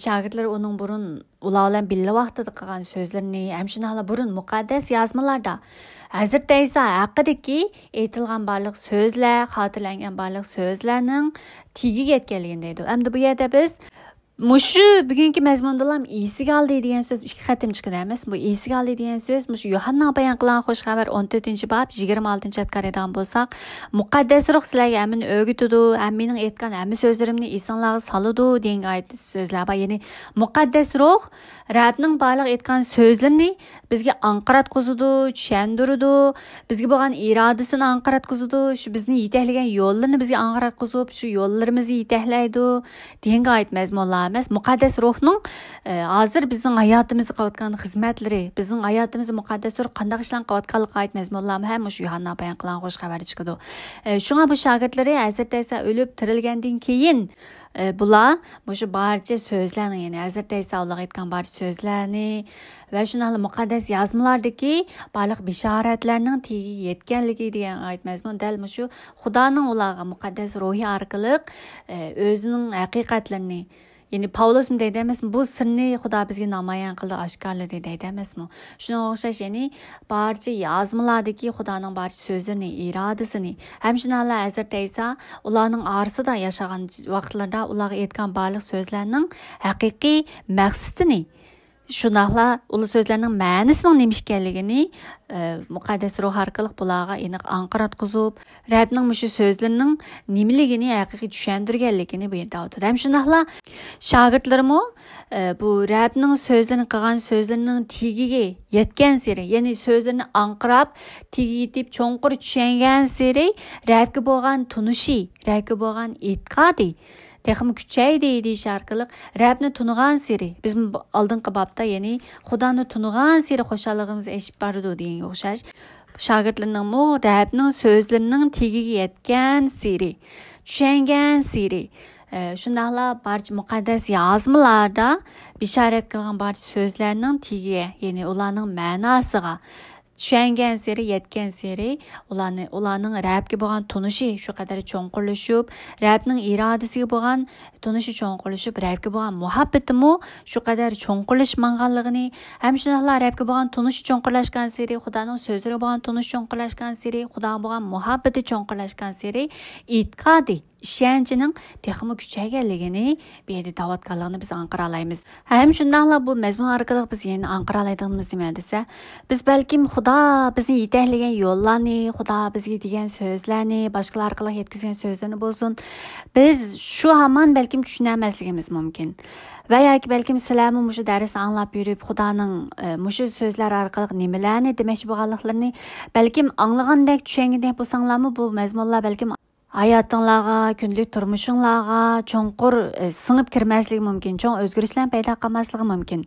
شاگىرتلىرى ئۇنىڭ بۇرۇن ئۇلار بىلەن بىللە ۋاقتىدا قىلغان سۆزلىرىنى، ھەم شۇنداقلا بۇرۇن مۇقەددەس يازمىلاردا ھەزرىتى ئەيسا ھەققىدىكى ئېيتىلغان بارلىق سۆزلەر، خاتىرىلەنگەن بارلىق سۆزلەرنىڭ تېگىگە يەتكەنلىكىنى دەيدۇ. ئەمدى بۇ يەردە بىز مۇشۇ بۈگۈنكى مەزمۇندىلا ئېسىگە ئالدى دېگەن سۆز ئىككى قېتىم چىقىدۇ ئەمەسمۇ؟ بۇ ئېسىگە ئالدى دېگەن سۆز مۇشۇ يوھانناڭ بايان قىلغان خۇش خەۋەر ئون تۆتىنچى باب يىگىرمە ئالتىنچى ئايەتكە قارايدىغان بولساق، مۇقەددەس روھ سىلەرگە ھەممىنى ئۆگىتىدۇ، ھەم مېنىڭ ئېيتقان ھەممە سۆزلىرىمنى ئېسىڭلارغا سالىدۇ دېگەن ئايەت سۆزلەر بار. يەنى مۇقەددەس روھ رەبنىڭ بارلىق ئېيتقان سۆزلىرىنى بىزگە ئاڭقىراتقۇزىدۇ، چۈشەندۈرىدۇ، بىزگە بولغان ئىرادىسىنى ئاڭقىراتقۇزىدۇ، شۇ بىزنى يېتەكلىگەن يوللىرىنى بىزگە ئاڭقىراتقۇزۇپ، شۇ يوللىرىمىزنى يېتەكلەيدۇ دېگەنگە ئائىت مەزمۇنلار ئەمەس. مۇقەددەس روھنىڭ، ئە، ھازىر بىزنىڭ ھاياتىمىزدا قىلىۋاتقان خىزمەتلىرى، بىزنىڭ ھاياتىمىزدا مۇقەددەس روھ قانداق ئىشلارنى قىلىۋاتقانلىقىغا ئائىت مەزمۇنلارمۇ ھەم مۇشۇ يوھاننا بايان قىلغان خۇش خەۋەردە چىقىدۇ. ئە، شۇڭا بۇ شاگىرتلىرى ھەزرىتى ئەيسا ئۆلۈپ تىرىلگەندىن كېيىن، ئە، بۇلار مۇشۇ بارچە سۆزلەرنى، يەنى ھەزرىتى ئەيسا ئۇلارغا ئېيتقان بارچە سۆزلەرنى، ۋە شۇنداقلا مۇقەددەس يازمىلاردىكى بارلىق بېشارەتلەرنىڭ تېگىگە يەتكەنلىكى دېگەن ئايەت مەزمۇن دەل مۇشۇ خۇدانىڭ ئۇلارغا مۇقەددەس روھى ئارقىلىق، ئە، ئۆزىنىڭ ھەقىقەتلىرىنى، يەنى پاۋلۇسمۇ دەيدۇ ئەمەسمۇ، بۇ سىرنى خۇدا بىزگە نامايان قىلدى، ئاشكارىلىدى دەيدۇ ئەمەسمۇ؟ شۇنىڭغا ئوخشاش، يەنى بارچە يازمىلاردىكى خۇدانىڭ بارچە سۆزلىرىنى، ئىرادىسىنى، ھەم شۇنداقلا ھەزرىتى ئەيسا ئۇلارنىڭ ئارىسىدا ياشىغان ۋاقىتلىرىدا ئۇلارغا ئېيتقان بارلىق سۆزلەرنىڭ ھەقىقىي مەقسىتىنى، شۇنداقلا ئۇلار سۆزلەرنىڭ مەنىسىنىڭ نېمە ئىكەنلىكىنى، ئە، مۇقەددەس روھ ئارقىلىق بۇلارغا ئېنىق ئاڭقىراتقۇزۇپ، رەبنىڭ مۇشۇ سۆزلىرىنىڭ نېمىلىكىنى ھەقىقىي چۈشەندۈرگەنلىكىنى بۇ يەردە ئايتىدۇ. ھەم شۇنداقلا شاگىرتلىرىمۇ، ئە، بۇ رەبنىڭ سۆزلىرىنى، قىلغان سۆزلىرىنىڭ تېگىگە يەتكەنسېرى، يەنى سۆزلىرىنى ئاڭقىراپ، تېگىگە يېتىپ، چوڭقۇر چۈشەنگەنسېرى، رەبكە بولغان تونۇشى، رەبكە بولغان ئېتىقادى تېخىمۇ كۈچەيدى دېيىش ئارقىلىق، رەبنى تونۇغانسېرى، بىز ئالدىنقى بابتا، يەنى خۇدانى تونۇغانسېرى خۇشاللىقىمىز ئېشىپ بارىدۇ دېگەنگە ئوخشاش، شاگىرتلىرىنىڭمۇ رەبنىڭ سۆزلىرىنىڭ تېگىگە يەتكەنسېرى، چۈشەنگەنسېرى، ئە، شۇنداقلا بارچە مۇقەددەس يازمىلاردا بېشارەت قىلغان بارچە سۆزلەرنىڭ تېگىگە، يەنى ئۇلارنىڭ مەناسىغا، چۈشەنگەنسېرى، يەتكەنسېرى، ئۇلارنى، ئۇلارنىڭ رەبكە بولغان تونۇشى شۇ قەدەر چوڭقۇرلىشىپ، رەبنىڭ ئىرادىسىگە بولغان تونۇشى چوڭقۇرلىشىپ، رەبكە بولغان مۇھەببىتىمۇ شۇ قەدەر چوڭقۇرلىشىپ ماڭغانلىقىنى، ھەم شۇنداقلا رەبكە بولغان تونۇشى چوڭقۇرلاشقانسېرى، خۇدانىڭ سۆزلىرىگە بولغان تونۇشى چوڭقۇرلاشقانسېرى، خۇداغا بولغان مۇھەببىتى چوڭقۇرلاشقانسېرى، ئېتىقادى، ئىشەنچىنىڭ تېخىمۇ كۈچەيگەنلىكىنى بۇ يەردە دەۋاتقانلىقىنى بىز ئاڭقىرالايمىز. ھەم شۇنداقلا بۇ مەزمۇن ئارقىلىق بىز يەنە ئاڭقىرالايدىغىنىمىز نېمە دېسە، بىز بەلكىم خۇدا بىزنى يېتەكلىگەن يوللارنى، خۇدا بىزگە دېگەن سۆزلەرنى، باشقىلار ئارقىلىق يەتكۈزگەن سۆزلىرىنى بولسۇن، بىز شۇ ھامان بەلكىم چۈشىنەلمەسلىكىمىز مۇمكىن. ۋە ياكى بەلكىم سىلەرمۇ مۇشۇ دەرسنى ئاڭلاپ يۈرۈپ، خۇدانىڭ، ئە، مۇشۇ سۆزلەر ئارقىلىق نېمىلەرنى دېمەكچى بولغانلىقلىرىنى بەلكىم ئاڭلىغاندەك، چۈشەنگەندەك بولساڭلارمۇ، بۇ مەزمۇنلار بەلكىم ھاياتىڭلارغا، كۈندىلىك تۇرمۇشۇڭلارغا چوڭقۇر، ئە، سىڭىپ كىرمەسلىكى مۇمكىن، چوڭ ئۆزگىرىشلەرنى پەيدا قىلماسلىقى مۇمكىن.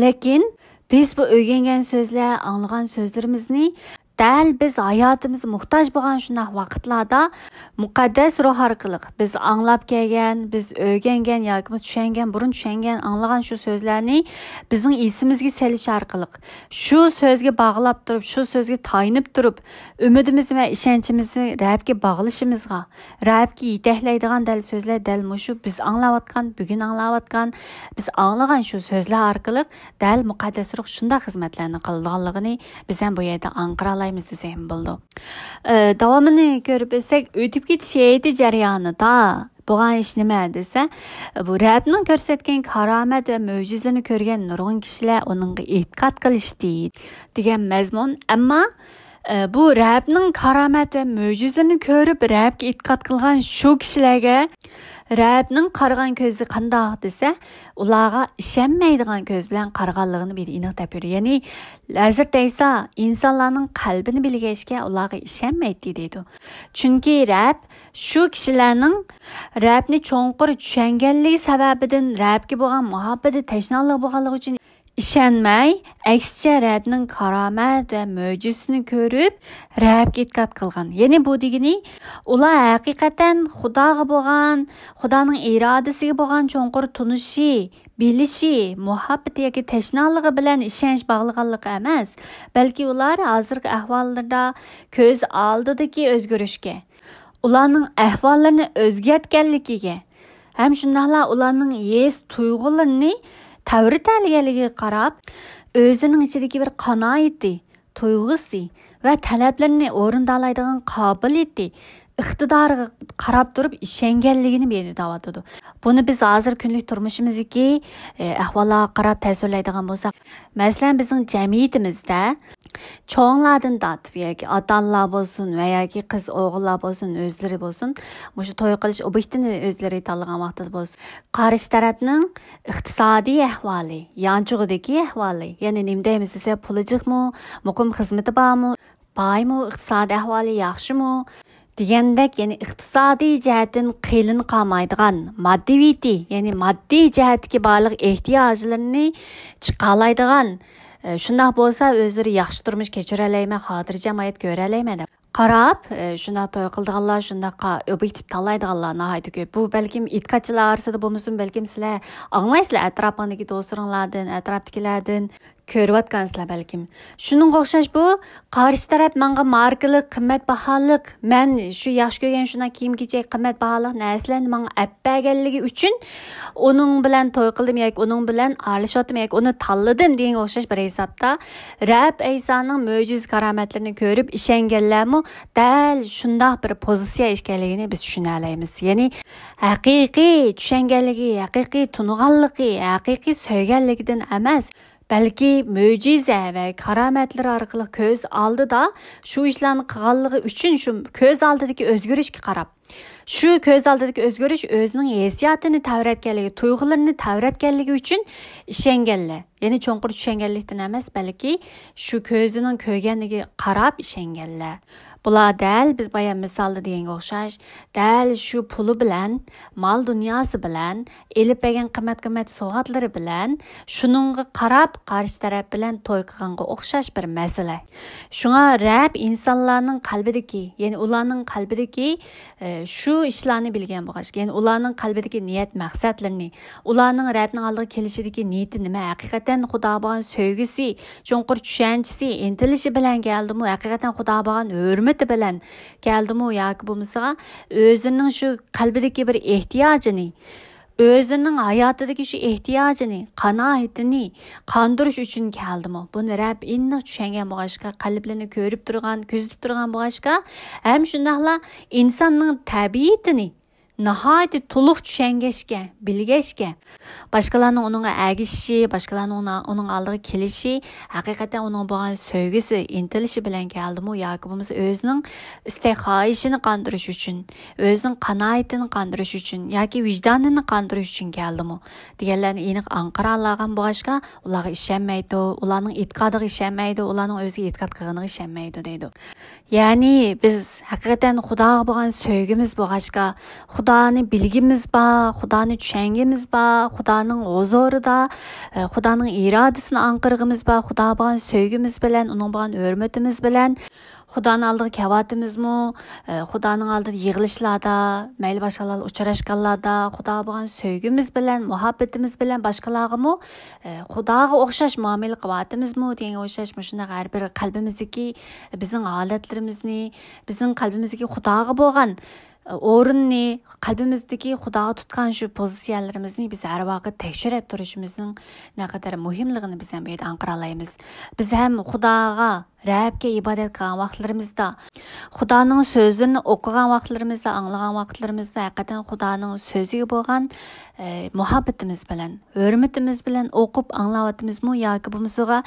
لېكىن بىز بۇ ئۆگەنگەن سۆزلەر، ئاڭلىغان سۆزلىرىمىزنى دەل بىز ھاياتىمىزدا موھتاج بولغان شۇنداق ۋاقىتلاردا مۇقەددەس روھ ئارقىلىق بىز ئاڭلاپ كەلگەن، بىز ئۆگەنگەن ياكى بولمىسا چۈشەنگەن، بۇرۇن چۈشەنگەن، ئاڭلىغان شۇ سۆزلەرنى بىزنىڭ ئېسىمىزگە سېلىش ئارقىلىق، شۇ سۆزگە باغلاپ تۇرۇپ، شۇ سۆزگە تايىنىپ تۇرۇپ، ئۈمىدىمىزنى ۋە ئىشەنچىمىزنى رەبكە باغلىشىمىزغا، رەبكە يېتەكلەيدىغان دەل سۆزلەر دەل مۇشۇ بىز ئاڭلاۋاتقان، بۈگۈن ئاڭلاۋاتقان، بىز ئاڭلىغان شۇ سۆزلەر ئارقىلىق دەل مۇقەددەس روھ شۇنداق خىزمەتلەرنى قىلىدىغانلىقىنى بىز ھەم بۇ يەردە ئاڭقىرالايمىز دېسەكمۇ بولىدۇ. ئە، داۋامىنى كۆرۈپ ئۆتسەك، ئۆتۈپ كېتىش ھەيئىتى جەريانىدا بولغان ئىش نېمە دېسە، بۇ رەبنىڭ كۆرسەتكەن كارامەت ۋە مۆجىزىلىرىنى كۆرگەن نۇرغۇن كىشىلەر ئۇنىڭغا ئېتىقاد قىلىشتى دېگەن مەزمۇن. ئەمما، ئە، بۇ رەبنىڭ كارامەت ۋە مۆجىزىلىرىنى كۆرۈپ رەبكە ئېتىقاد قىلغان شۇ كىشىلەرگە رەبنىڭ قارىغان كۆزى قانداق دېسە، ئۇلارغا ئىشەنمەيدىغان كۆز بىلەن قارىغانلىقىنى بىر ئېنىق دەپ بېرىدۇ. يەنى ھەزرىتى ئەيسا ئىنسانلارنىڭ قەلبىنى بىلگەچكە ئۇلارغا ئىشەنمەيتتى دەيدۇ. چۈنكى رەب شۇ كىشىلەرنىڭ رەبنى چوڭقۇر چۈشەنگەنلىكى سەۋەبىدىن رەبكە بولغان مۇھەببىتى، تەشنالىقى بولغانلىقى ئۈچۈن ئىشەنمەي، ئەكسىچە رەبنىڭ كارامەت ۋە مۆجىزىسىنى كۆرۈپ، رەبكە ئېتىقاد قىلغان. يەنى بۇ دېگىنى، ئۇلار ھەقىقەتەن خۇداغا بولغان، خۇدانىڭ ئىرادىسىگە بولغان چوڭقۇر تونۇشى، بىلىشى، مۇھەببىتى ياكى تەشنالىقى بىلەن ئىشەنچ باغلىغانلىقى ئەمەس، بەلكى ئۇلار ھازىرقى ئەھۋاللىرىدا كۆز ئالدىدىكى ئۆزگىرىشكە، ئۇلارنىڭ ئەھۋاللىرىنى ئۆزگەرتكەنلىكىگە ھەم شۇنداقلا ئۇلارنىڭ ھېس تۇيغۇلىرىنى تەۋرىتەلىگەنلىكىگە قاراپ، ئۆزىنىڭ ئىچىدىكى بىر قانائىتى، تۇيغۇسى ۋە تەلەپلىرىنى ئورۇندالايدىغان قابىلىيىتى، ئىقتىدارىغا قاراپ تۇرۇپ ئىشەنگەنلىكىنى بىلدۈرۈۋاتىدۇ. بۇنى بىز ھازىر كۈنلۈك تۇرمۇشىمىزدىكى، ئە، ئەھۋاللارغا قاراپ تەسۋىرلەيدىغان بولساق، مەسىلەن، بىزنىڭ جەمئىيىتىمىزدە چوڭلاردىن تارتىپ ياكى ئاتا-ئانىلار بولسۇن ۋە ياكى قىز-ئوغۇللار بولسۇن، ئۆزلىرى بولسۇن، مۇشۇ توي قىلىش ئوبيېكتىنى ئۆزلىرى تاللىغان ۋاقتىدا بولسۇن، قارشى تەرەپنىڭ ئىقتىسادىي ئەھۋالى، يانچۇقىدىكى ئەھۋالى، يەنى نېمە دەيمىز دېسە، پۇلى جىقمۇ، مۇقىم خىزمىتى بارمۇ، بايمۇ، ئىقتىسادىي ئەھۋالى ياخشىمۇ دېگەندەك، يەنى ئىقتىسادىي جەھەتتىن قىينىلىپ قالمايدىغان، ماددىيىتى، يەنى ماددىي جەھەتتىكى بارلىق ئېھتىياجلىرىنى چىقالايدىغان، ئە، شۇنداق بولسا ئۆزلىرى ياخشى تۇرمۇش كەچۈرەلەيمەن، خاتىرجەم ھايات كۆرەلەيمەن دەپ قاراپ، ئە، شۇنداق توي قىلىدىغانلار، شۇنداققا ئوبيېكتىپ تاللايدىغانلار ناھايىتى كۆپ. بۇ بەلكىم ئېتىقادچىلار ئارىسىدا بولمىسۇن، بەلكىم سىلەر ئاڭلايسىلەر ئەتراپىڭدىكى دوستلىرىڭلاردىن، ئەتراپتىكىلەردىن، كۆرۈۋاتقانسىلەر بەلكىم. شۇنىڭغا ئوخشاش بۇ، قارشى تەرەپ ماڭا ماركىلىق، قىممەت باھالىق، مەن شۇ ياخشى كۆرگەن شۇنداق كىيىم-كېچەك، قىممەت باھالىق نەرسىلەرنى ماڭا ئەپ بەرگەنلىكى ئۈچۈن ئۇنىڭ بىلەن توي قىلدىم ياكى ئۇنىڭ بىلەن ئارىلىشىۋاتتىم ياكى ئۇنى تاللىدىم دېگەنگە ئوخشاش بىر ھېسابتا، رەب ئەيسانىڭ مۆجىزە كارامەتلىرىنى كۆرۈپ ئىشەنگەنلەرمۇ دەل شۇنداق بىر پوزىتسىيە ئىكەنلىكىنى بىز چۈشىنەلەيمىز. يەنى ھەقىقىي چۈشەنگەنلىكى، ھەقىقىي تونۇغانلىقى، ھەقىقىي سۆيگەنلىكىدىن ئەمەس، بەلكى مۆجىزە ۋە كارامەتلىرى ئارقىلىق كۆز ئالدىدا شۇ ئىشلارنى قىلغانلىقى ئۈچۈن، شۇ كۆز ئالدىدىكى ئۆزگىرىشكە قاراپ، شۇ كۆز ئالدىدىكى ئۆزگىرىش ئۆزىنىڭ ھېسسىياتىنى تەۋرەتكەنلىكى، تۇيغۇلىرىنى تەۋرەتكەنلىكى ئۈچۈن ئىشەنگەنلەر. يەنى چوڭقۇر چۈشەنگەنلىكتىن ئەمەس، بەلكى شۇ كۆزىنىڭ كۆرگەنلىكىگە قاراپ ئىشەنگەنلەر. بۇلار دەل بىز بايا مىسالدا دېگەنگە ئوخشاش، دەل شۇ پۇلى بىلەن، مال دۇنياسى بىلەن، ئېلىپ بەرگەن قىممەت-قىممەت سوۋغاتلىرى بىلەن شۇنىڭغا قاراپ قارشى تەرەپ بىلەن توي قىلغانغا ئوخشاش بىر مەسىلە. شۇڭا رەب ئىنسانلارنىڭ قەلبىدىكى، يەنى ئۇلارنىڭ قەلبىدىكى، ئە، شۇ ئىشلارنى بىلگەن بولغاچقا، يەنى ئۇلارنىڭ قەلبىدىكى نىيەت مەقسەتلىرىنى، ئۇلارنىڭ رەبنىڭ ئالدىغا كېلىشىدىكى نىيىتى نېمە، ھەقىقەتەن خۇدا بولغان سۆيگۈسى، چوڭقۇر چۈشەنچىسى، ئىنتىلىشى بىلەن كەلدىمۇ، ھەقىقەتەن خۇدا بولغان ھۆرمىتى بىلەن كەلدىمۇ ياكى بولمىسا ئۆزىنىڭ شۇ قەلبىدىكى بىر ئېھتىياجىنى، ئۆزىنىڭ ھاياتىدىكى شۇ ئېھتىياجىنى، قانائىتىنى قاندۇرۇش ئۈچۈن كەلدىمۇ؟ بۇنى رەب ئېنىق چۈشەنگەن بولغاچقا، قەلبلىرىنى كۆرۈپ تۇرغان، كۆزىتىپ تۇرغان بولغاچقا، ھەم شۇنداقلا ئىنساننىڭ تەبىئىتىنى ناھايىتى تولۇق چۈشەنگەچكە، بىلگەچكە، باشقىلارنىڭ ئۇنىڭغا ئەگىشىشى، باشقىلارنىڭ ئۇنا-، ئۇنىڭ ئالدىغا كېلىشى، ھەقىقەتەن ئۇنىڭ بولغان سۆيگۈسى، ئىنتىلىشى بىلەن كەلدىمۇ ياكى بولمىسا ئۆزىنىڭ ئىستەك خاھىشىنى قاندۇرۇش ئۈچۈن، ئۆزىنىڭ قانائىتىنى قاندۇرۇش ئۈچۈن ياكى ۋىجدانىنى قاندۇرۇش ئۈچۈن كەلدىمۇ دېگەنلەرنى ئېنىق ئاڭقىرالىغان بولغاچقا، ئۇلارغا ئىشەنمەيدۇ، ئۇلارنىڭ ئېتىقادىغا ئىشەنمەيدۇ، ئۇلارنىڭ ئۆزىگە ئېتىقاد قىلغىنىغا ئىشەنمەيدۇ دەيدۇ. يەنى بىز ھەقىقەتەن خۇداغا بولغان سۆيگۈمىز بولغاچقا، خۇدانى بىلگىمىز بار، خۇدانى چۈشەنگىمىز بار، خۇدانىڭ ھۇزۇرىدا، ئە، خۇدانىڭ ئىرادىسىنى ئاڭقىرغىمىز بار، خۇدا بولغان سۆيگۈمىز بىلەن، ئۇنىڭ بولغان ھۆرمىتىمىز بىلەن خۇدانىڭ ئالدىغا كەۋاتىمىزمۇ، ئە، خۇدانىڭ ئالدىدا يىغىلىشلاردا، مەيلى باشقىلار بىلەن ئۇچراشقانلاردا، خۇدا بولغان سۆيگۈمىز بىلەن، مۇھەببىتىمىز بىلەن باشقىلارغىمۇ، ئە، خۇداغا ئوخشاش مۇئامىلە قىلىۋاتىمىزمۇ دېگەنگە ئوخشاش مۇشۇنداق ھەر بىر قەلبىمىزدىكى بىزنىڭ ھالەتلىرىمىزنى، بىزنىڭ قەلبىمىزدىكى خۇداغا بولغان، ئە، ئورۇننى، قەلبىمىزدىكى خۇداغا تۇتقان شۇ پوزىتسىيەلىرىمىزنى بىز ھەر ۋاقىت تەكشۈرۈپ تۇرۇشىمىزنىڭ نەقەدەر مۇھىملىقىنى بىز ھەم بۇ يەردە ئاڭقىرالايمىز. بىز ھەم خۇداغا، رەبكە ئىبادەت قىلغان ۋاقىتلىرىمىزدا، خۇدانىڭ سۆزلىرىنى ئوقۇغان ۋاقىتلىرىمىزدا، ئاڭلىغان ۋاقىتلىرىمىزدا ھەقىقەتەن خۇدانىڭ سۆزىگە بولغان، ئە، مۇھەببىتىمىز بىلەن، ھۆرمىتىمىز بىلەن ئوقۇپ ئاڭلاۋاتىمىزمۇ ياكى بولمىسىغا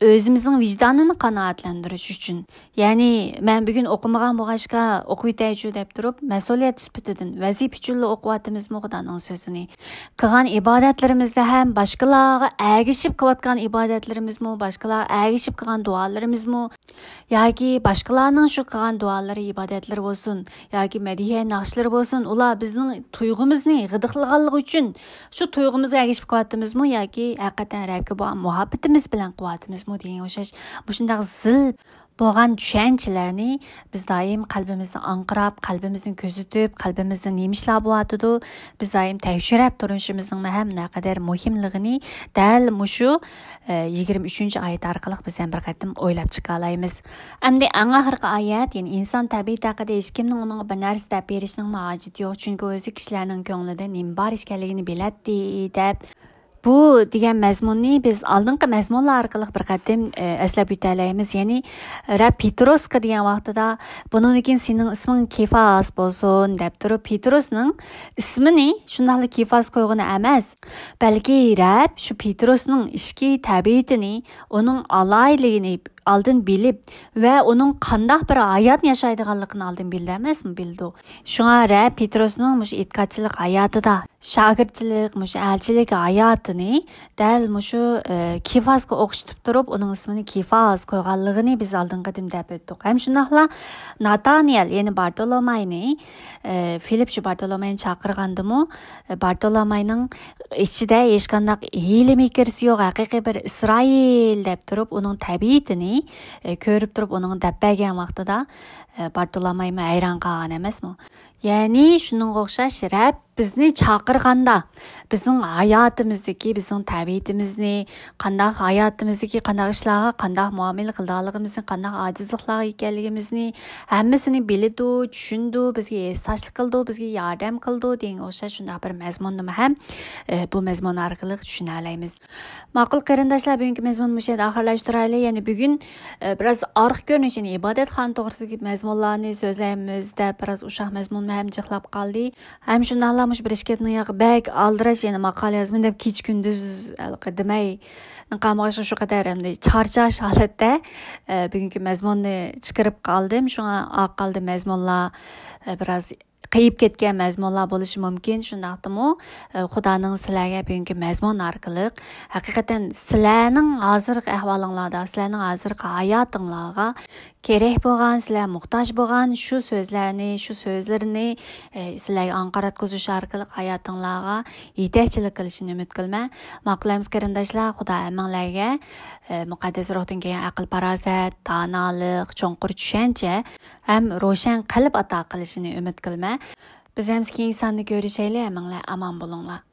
ئۆزىمىزنىڭ ۋىجدانىنى قانائەتلەندۈرۈش ئۈچۈن. يەنى، مەن بۈگۈن ئوقۇمىغان بولغاچقا، ئوقۇۋېتەيچۇ دەپ تۇرۇپ، مەسئۇلىيەت سۈپىتىدىن، ۋەزىپە ئۈچۈنلا ئوقۇۋاتىمىزمۇ خۇدانىڭ سۆزىنى؟ قىلغان ئىبادەتلىرىمىزدە ھەم باشقىلارغا ئەگىشىپ قىلىۋاتقان ئىبادەتلىرىمىزمۇ، باشقىلارغا ئەگىشىپ قىلغان دۇئالىرىمىزمۇ، ياكى باشقىلارنىڭ شۇ قىلغان دۇئالىرى، ئىبادەتلىرى بولسۇن، ياكى مەدھىيە ناخشىلىرى بولسۇن، ئۇلار بىزنىڭ تۇيغۇمىزنى غىدىقلىغانلىقى ئۈچۈن شۇ تۇيغۇمىزغا ئەگىشىپ قىلىۋاتىمىزمۇ ياكى ھەقىقەتەن رەبكە بولغان مۇھەببىتىمىز بىلەن قىلىۋاتىمىزمۇ دېگەن ئوخشاش مۇشۇنداق زىل بولغان چۈشەنچىلەرنى بىز دائىم قەلبىمىزدە ئاڭقىراپ، قەلبىمىزنى كۆزىتىپ، قەلبىمىزدە نېمە ئىشلار بولۇۋاتىدۇ، بىز دائىم تەكشۈرۈپ تۇرۇشىمىزنىڭ ھەم نەقەدەر مۇھىملىقىنى دەل مۇشۇ، ئە، يىگىرمە ئۈچىنچى ئايەت ئارقىلىق بىز ھەم بىر قېتىم ئويلاپ چىقالايمىز. ئەمدى ئەڭ ئاخىرقى ئايەت، يەنى ئىنسان تەبىئىتى ھەققىدە ھېچكىمنىڭ ئۇنىڭغا بىر نەرسە دەپ بېرىشنىڭمۇ ھاجىتى يوق، چۈنكى ئۆزى كىشىلەرنىڭ كۆڭلىدە نېمە بار ئىكەنلىكىنى بىلەتتى، دەپ. بۇ دېگەن مەزمۇننى بىز ئالدىنقى مەزمۇنلار ئارقىلىق بىر قېتىم، ئە، ئەسلەپ ئۆتەلەيمىز. يەنى، رەب پېتروسقا دېگەن ۋاقتىدا، «بۇنىڭدىن كېيىن سېنىڭ ئىسمىڭ كېفاس بولسۇن» دەپ تۇرۇپ، پېتروسنىڭ ئىسمىنى شۇنداقلا كېفاس قويغىنى ئەمەس، بەلكى رەب شۇ پېتروسنىڭ ئىچكى تەبىئىتىنى، ئۇنىڭ ئالاھىدىلىكىنى ئالدىن بىلىپ ۋە ئۇنىڭ قانداق بىر ھاياتنى ياشايدىغانلىقىنى ئالدىن بىلدى ئەمەسمۇ؟ بىلىدۇ. شۇڭا رەب پېتروسنىڭ مۇشۇ ئېتىقادچىلىق ھاياتىدا، شاگىرتچىلىق، مۇشۇ ئەلچىلىك ھاياتىنى دەل مۇشۇ، ئە، كېفاسقا ئوخشىتىپ تۇرۇپ، ئۇنىڭ ئىسمىنى كېفاس قويغانلىقىنى بىز ئالدىنقى قېتىم دەپ ئۆتتۇق. ھەم شۇنداقلا ناتانىيەل، يەنى بارتولوماينى، ئە، فىلىپ شۇ بارتولوماينى چاقىرغاندىمۇ، ئە، بارتولوماينىڭ ئىچىدە ھېچقانداق ھىيلە-مىكىرسى يوق، ھەقىقىي بىر ئىسرائىل دەپ تۇرۇپ، ئۇنىڭ تەبىئىتىنى، ئە، كۆرۈپ تۇرۇپ، ئۇنىڭغا دەپ بەرگەن ۋاقتىدا، ئە، بارتولومايمۇ ھەيران قالغان ئەمەسمۇ؟ يەنى شۇنىڭغا ئوخشاش، رەب بىزنى چاقىرغاندا، بىزنىڭ ھاياتىمىزدىكى، بىزنىڭ تەبىئىتىمىزنى، قانداق ھاياتىمىزدىكى قانداق ئىشلارغا قانداق مۇئامىلە قىلىدىغانلىقىمىزنى، قانداق ئاجىزلىقلارغا ئىكەنلىكىمىزنى ھەممىسىنى بىلىدۇ، چۈشىنىدۇ، بىزگە ھېسداشلىق قىلىدۇ، بىزگە ياردەم قىلىدۇ دېگەن ئوخشاش شۇنداق بىر مەزمۇننىمۇ ھەم، ئە، بۇ مەزمۇن ئارقىلىق چۈشىنەلەيمىز. ماقۇل قېرىنداشلار، بۈگۈنكى مەزمۇننى مۇشۇ يەردە ئاخىرلاشتۇرايلى. يەنە بۈگۈن، ئە، بىراز ئارقا كۆرۈنۈش، يەنى ئىبادەتخانا توغرىسىدىكى مەزمۇنلارنى سۆزلەيمىز دەپ، بىراز ئۇششاق مەزمۇنمۇ ھەم جىقلاپ قالدى. ھەم شۇنداقلا مۇشۇ بىر ئىككى كۈننىڭ ياقى بەك ئالدىراش، يەنە ماقالە يازىمەن دەپ كېچە-كۈندۈز ھېلىقى دېمەي قالمىغاچقا شۇ قەدەر ئەمدى چارچاش ھالەتتە، ئە، بۈگۈنكى مەزمۇننى چىقىرىپ قالدىم. شۇڭا ئارقا ئالدى مەزمۇنلار، ئە، بىراز قېيىپ كەتكەن مەزمۇنلار بولۇشى مۇمكىن. شۇنداقتىمۇ، ئە، خۇدانىڭ سىلەرگە بۈگۈنكى مەزمۇن ئارقىلىق ھەقىقەتەن سىلەرنىڭ ھازىرقى ئەھۋالىڭلاردا، سىلەرنىڭ ھازىرقى ھاياتىڭلارغا كېرەك بولغان، سىلەر موھتاج بولغان شۇ سۆزلەرنى، شۇ سۆزلىرىنى، ئە، سىلەرگە ئاڭقاراتقۇزۇش ئارقىلىق ھاياتىڭلارغا يېتەكچىلىك قىلىشىنى ئۈمىد قىلىمەن. ماقۇل ئەمىسە قېرىنداشلار، خۇدا ھەممىڭلارگە، ئە، مۇقەددەس روھتىن كەلگەن ئەقىل-پاراسەت، دانالىق، چوڭقۇر چۈشەنچە ھەم روشەن قەلب ئاتا قىلىشىنى ئۈمىد قىلىمەن. بىز ئەمىسە كېيىنكى ساندا كۆرۈشەيلى، ھەممىڭلار ئامان بولۇڭلار.